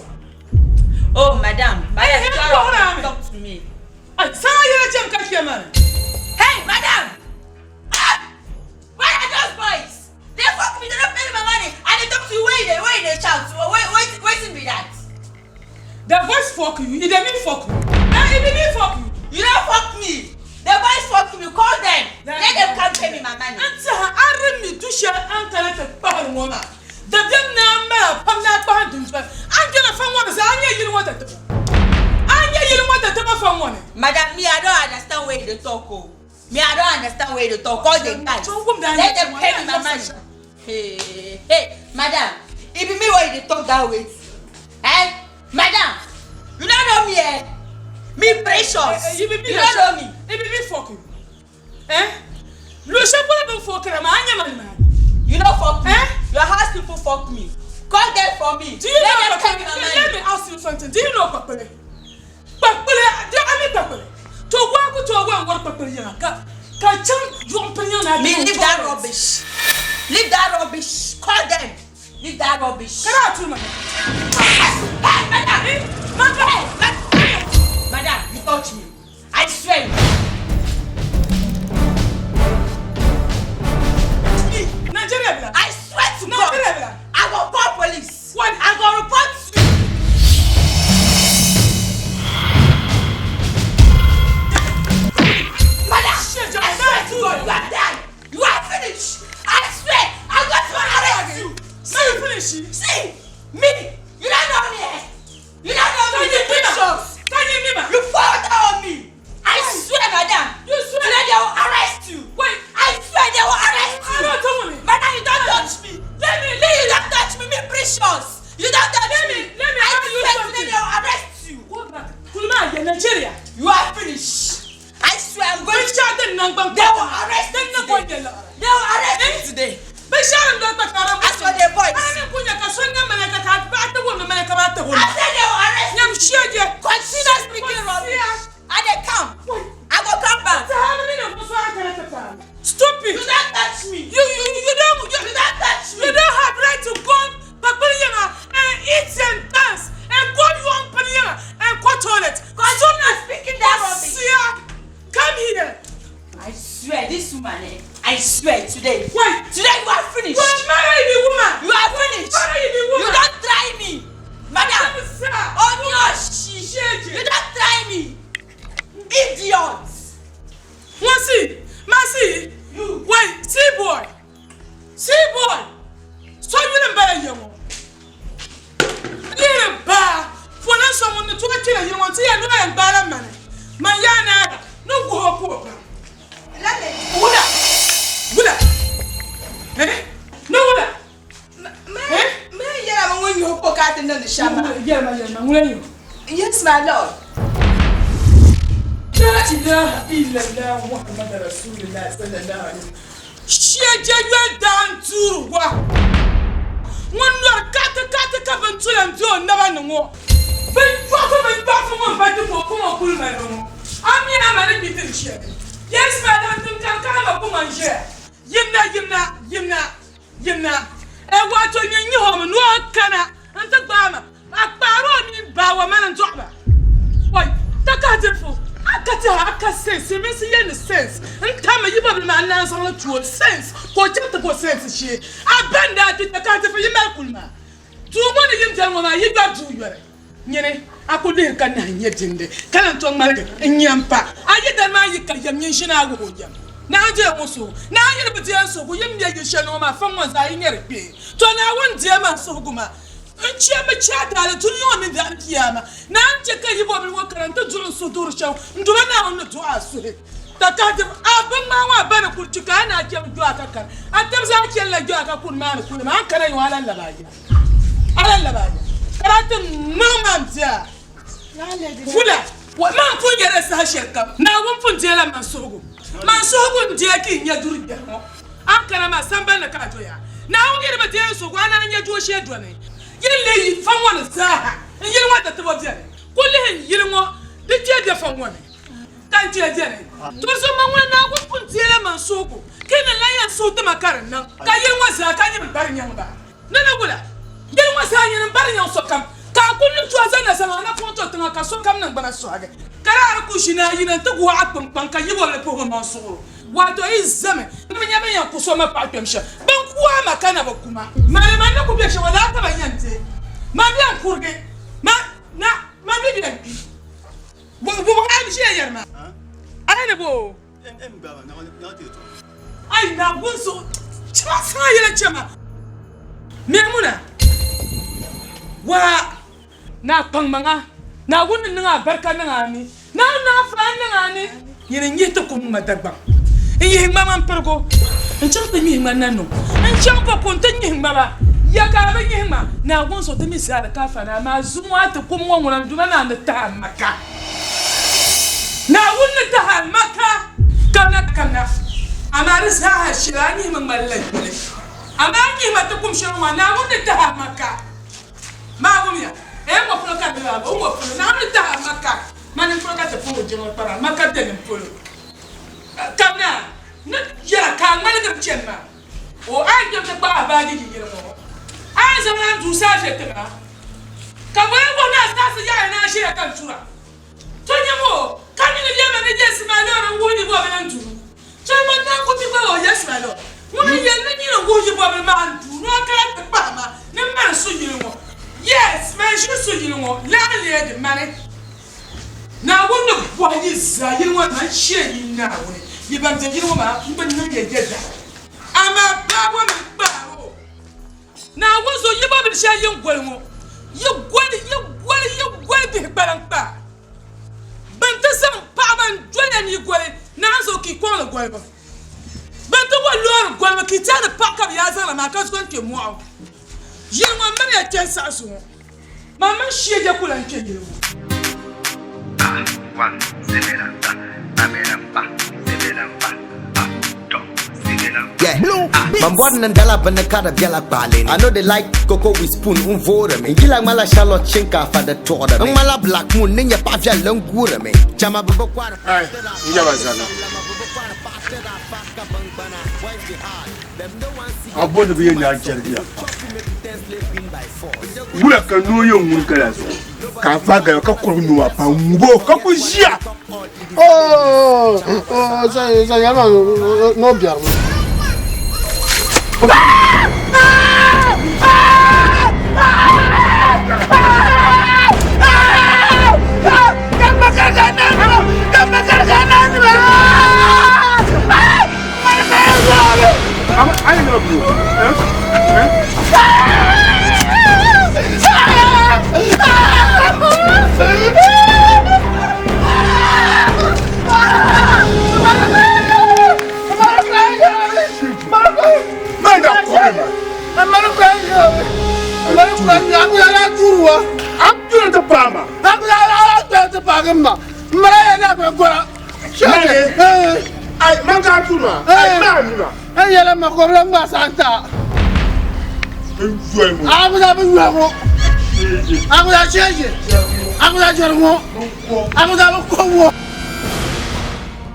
Speaker 14: Oh, madam, madam, hey, talk to me. Hey, madam! Ah! Where are those boys? They fuck me. They don't pay me my money, and they talk to you. Where they shout? Wait, be that?
Speaker 10: The voice fuck you. It mean fuck you. It mean fuck you.
Speaker 14: You don't fuck me. The boys fuck me. Call them. Let them come pay me my money. Madam, me, I don't understand where they talk. Oh. Me, I don't understand where they talk. Call the guys. Let them pay me my money. Hey, hey, madam. It be me why they talk that way. Eh? Madam, you don't know me, eh? Me precious.
Speaker 10: You
Speaker 14: don't know me.
Speaker 10: It be me fuck you. Eh?
Speaker 14: You don't fuck me.
Speaker 10: Eh?
Speaker 14: Your house people fuck me. Call them for me.
Speaker 10: Do you
Speaker 14: Let
Speaker 10: know
Speaker 14: them pay me my money.
Speaker 10: Let me ask you something. Do you know Papere? Papere, do you know Papere? To work to work and work Papere ka ka cham
Speaker 14: Me leave that rubbish. Leave that rubbish. Call them. Leave that rubbish.
Speaker 10: Can I too, madam?
Speaker 14: Hey, madam! Madam! Madam, you touch me. I swear.
Speaker 10: Nigeria,
Speaker 14: I swear to God.
Speaker 10: Nigeria,
Speaker 14: I go call police.
Speaker 10: What?
Speaker 14: I go report you. Madam,
Speaker 10: Shit,
Speaker 14: I swear to God, you are done. You are finished. I swear, I go to arrest you.
Speaker 10: See, you finish.
Speaker 14: See, me. You don't know me. Eh? You don't know me. You precious. You fall down on me. I swear, madam.
Speaker 10: You swear.
Speaker 14: Today they will arrest you.
Speaker 10: Wait.
Speaker 14: I swear they will arrest you.
Speaker 10: I don't tell me.
Speaker 14: Madam, you don't touch me.
Speaker 10: Let me.
Speaker 14: You don't touch me. Me precious. You don't touch me.
Speaker 10: Let me
Speaker 14: I
Speaker 10: ask you
Speaker 14: swear
Speaker 10: something.
Speaker 14: today they will arrest you.
Speaker 10: Go back. Kuluma, Nigeria.
Speaker 14: You are finished. I swear I'm going
Speaker 10: to.
Speaker 14: They will arrest you.
Speaker 10: They
Speaker 14: They will arrest you today.
Speaker 10: Binshɛɣu din doli kpatari
Speaker 14: As for the boys.
Speaker 10: A ni ku nya ka so nya malaika ka a bahi ti wumdi malaika maa tahi o na.
Speaker 14: I said they will arrest
Speaker 10: Nyam shɛje.
Speaker 14: Continue speaking rubbish. I dey come. I go come back.
Speaker 10: Stupid.
Speaker 14: Do not touch me.
Speaker 10: You
Speaker 14: Do not touch me.
Speaker 10: You don't have right to go kpakpili yiŋa and eat and dance and go yuɣim pini yiŋa and go toilet.
Speaker 14: Continue speaking that rubbish.
Speaker 10: Sia, come here.
Speaker 14: I swear, this woman, eh? I swear today.
Speaker 10: Wait.
Speaker 14: Today you are finished.
Speaker 10: Wait, marry the woman.
Speaker 14: You are finished.
Speaker 10: Marry the woman.
Speaker 14: You don't try me. Madam. Oh no, she. You don't try me. Idiot.
Speaker 10: Masi, Masi. Wait, see boy. See boy. So you didn't buy a young. Yiri baa fo na so ŋun ni tooi kpɛra yili ŋɔ nti yɛn noo yɛn gbaala mani man yaa naara ni guhi o ka o baŋ. Wula wula eh ni wula eh
Speaker 14: Man yɛla mi ŋun nyuhi ko ka a ti niŋdi shɛm maa.
Speaker 10: Yɛlima yɛlima ŋuna nyuhi.
Speaker 14: Yes my lord.
Speaker 10: La ilaha illallah Muhammad rasulullah sallallahu alaihi wasallam. Shɛja yoli daa n-tuuri wa ŋun nɔri kaɣitikaɣiti ka bintula m-be o naba ni ŋɔ. Binyɔɣifu binyɔɣifu ŋun ba ti ka o kuma o kuli malibu ŋɔ, a mi a ma ni kpi tin shɛli. Yesu maa daa tim ka n kahi ma kuma n-ʒiya, Yimna, yimna, yimna, yimna. Ɛ wato nyin nyih o mi ni o kana nti gbaai ma. A kpaari o mini baa wa mani n-dɔɣi ba. Oi, takahidirifu, a ka tɛha, a ka sense, silimiinsi yɛli ni sense, n-tammi yi bɔbili maa n-naan zaŋ li ti o sense ka o chaŋ ti bo sense shee. A ba n-daa kpi takahidirifu yi mali kuli maa. Duu ŋɔ ni yim biɛli ŋɔ maa yi yɔri duu yɔri. Nyini, a ku lihiri ka nahi n-nyɛ dindi ka lan to ŋmaligi n-nya m-pa a yidana maa yi ka yɛm nyin ʒini a wuhi o yɛm. Naa n-deei ŋɔ suhu. Naa yi di bi deei n suhigu, yi mi yili shɛli ni ŋɔ maa fɔŋ ŋɔ zaa yi nya di kpee. Tɔ Naawuni deei ma n suhigu maa. N chɛ mi chɛ a taali dunia ŋɔ mini dahin kiyama. Naa n-chɛ ka yi bɔbili ŋɔ kana nti duhi n suhuduɣiri shɛm n-duba Naawuni ni duhi a suhi. Takahi a biŋmaa ŋɔ a ba ni kuli chi ka a ni a chɛmi jɔ a ka kani. A taba zaa chanila jɔ a ka kuni maa ni kuli maa, a ni kana yiŋɔ a lan labi a ya. A lan labi a ya. Ka daa ti niŋ ma m bia wula. Man pun yɛli saha shɛlikam, Naawuni pun deela man suhigu. Man suhigu n-deei ka yi nya duri biɛhi ŋɔ. A ni kana maa sambani ni ka a doya. Naawuni yi di bi deei n suhigu, a naan nya dooshee dɔni. Yi ni lihi yi fa ŋɔ ni zaaha, n yili ŋɔ tatabo beni. Ku lihi n yili ŋɔ di kpee be fa ŋɔ ni, ka n kpee beni. Dinzuɣu man ŋuna Naawuni pun deela man suhigu, ka yi ni lan yɛn suhi ti ma ka di niŋ ka yili ŋɔ zaa ka nyini bari nyaŋ ba. Ni ni wula? Yili ŋɔ zaa nyini m-bari nyaŋ sokam, ka a kul ni to a zaŋ na zaŋ a napɔŋ to tiŋa ka sokam niŋgbuna sɔhigi. Ka daa di kul ʒini a yina nti guhi a kpiŋkpaŋ ka yi bɔbili puhi bɛ maŋ suɣuro. Wato yi zami ni bɛ nya bɛ ni yɛn ku so ma paɣ kpɛm shɛm, bɛn ku a ma ka na bi ku ma. Mani man ni ku be shɛm ŋɔ laa ka ba yɛn deei ma bɛ n kurigi ma na ma mi bɛ n kpi. Wubiga a ni ʒiya yɛri ma a ni bo o. Ai Naawuni zuɣu chɛ ma saŋa yɛla chɛ ma. Maimuna, Waa Naa kpaŋmaŋa, Naawuni ni niŋ a barika niŋ a ni, Naawuni niŋ a faan niŋ a ni. Nyini n-yihi ti kum ŋma Dagbaŋ, n-yihi ŋma ŋa m-pirigu, n-chaŋ ti nyihi ŋma Nanum, n-chaŋ Bɔku nti nyihi ŋma ba, ya ka a bi nyihi ŋma? Naawuni zuɣu ti mi zaa di ka afa ni, amaa zuŋɔ a ti kum ŋɔ ŋuna n-Duuma Naa ni tahi a Maka. Naawuni ni tahi a Maka. Kamina, kamina, amaa di zaaha shɛli a nyihimi ŋmalila yoli, amaa a nyihi ma ti kum shɛli ŋɔ, Naawuni ni tahi a Maka. Maa wumya, ee ŋɔ polo ka niriba bo ŋɔ polo, Naawuni ni tahi a Maka, mani m-polo ka ti puhi jiŋli kpara, Maka beni m-polo. Kamina, n ni yɛra ka a ŋmaligiri chani maa, o a yi kpɛm ti gbaai a baaji yi yili ŋɔ, a yɛn zaŋla n duu saafɛ ti ma, ka bɔ yɛn wuhi ni a saɣisi yaɣi ni a ʒiya ka n tura. To nyam o, ka nini yɛli ma ni Yes my Lord n-wuhi yi bɔbili n duu. To man naan ku ti gba o Yes my Lord. Ŋuni n-yɛli ni nyini n-wuhi yi bɔbili maa n duu ni o kana ti kpahi ma ni m mani su yili ŋɔ. Yes, man ʒiri su yili ŋɔ, landlady mani. Naawuni ni bɔhi yi zaa yili ŋɔ maa n-shee yi Naawuni. Yi ban be yili ŋɔ maa m bi niŋ ya yɛda. Amaa baaba mi kpaari o. Naawuni zuɣu yi bɔbili shɛli yi ni goli ŋɔ, yi goli, yi goli, yi goli bihi kpaliŋkpaa. Bɛn ti zaŋ paɣiba n-doli ya ni yi goli Naawuni zuɣu ka yi kɔŋ li golibu. Bɛn ti bo loori golibu ka yi tɛhi ni paɣa ka bɛ yaa zaŋ la maa ka zo n-kpe mɔɣu. Yili ŋɔ mini ya kpe n-saɣi zuŋɔ. Man mini shia je ku lan kpe yili ŋɔ.
Speaker 16: Yeah.
Speaker 1: Ban bɔri ni n dala bini ka di bela kpaale ni. I no dey like cocoa with spoon n voori mi. N yila ŋmanila Charlotte shinkaafa di tuɣiri mi. N ŋmanila Black Moon ni nyɛ paɣa viɛlli n guuri mi. Chama bɛ bi kɔhiri
Speaker 3: Ai, n yaba zana. A bo ni bɛ yɛn nya jɛrigiya. Wula ka noo yɛn ŋuni gala zuɣu ka a vaai gala ka kɔrigi noo maa pa n-ŋub o ka ku ʒiya.
Speaker 6: No biɛrimi.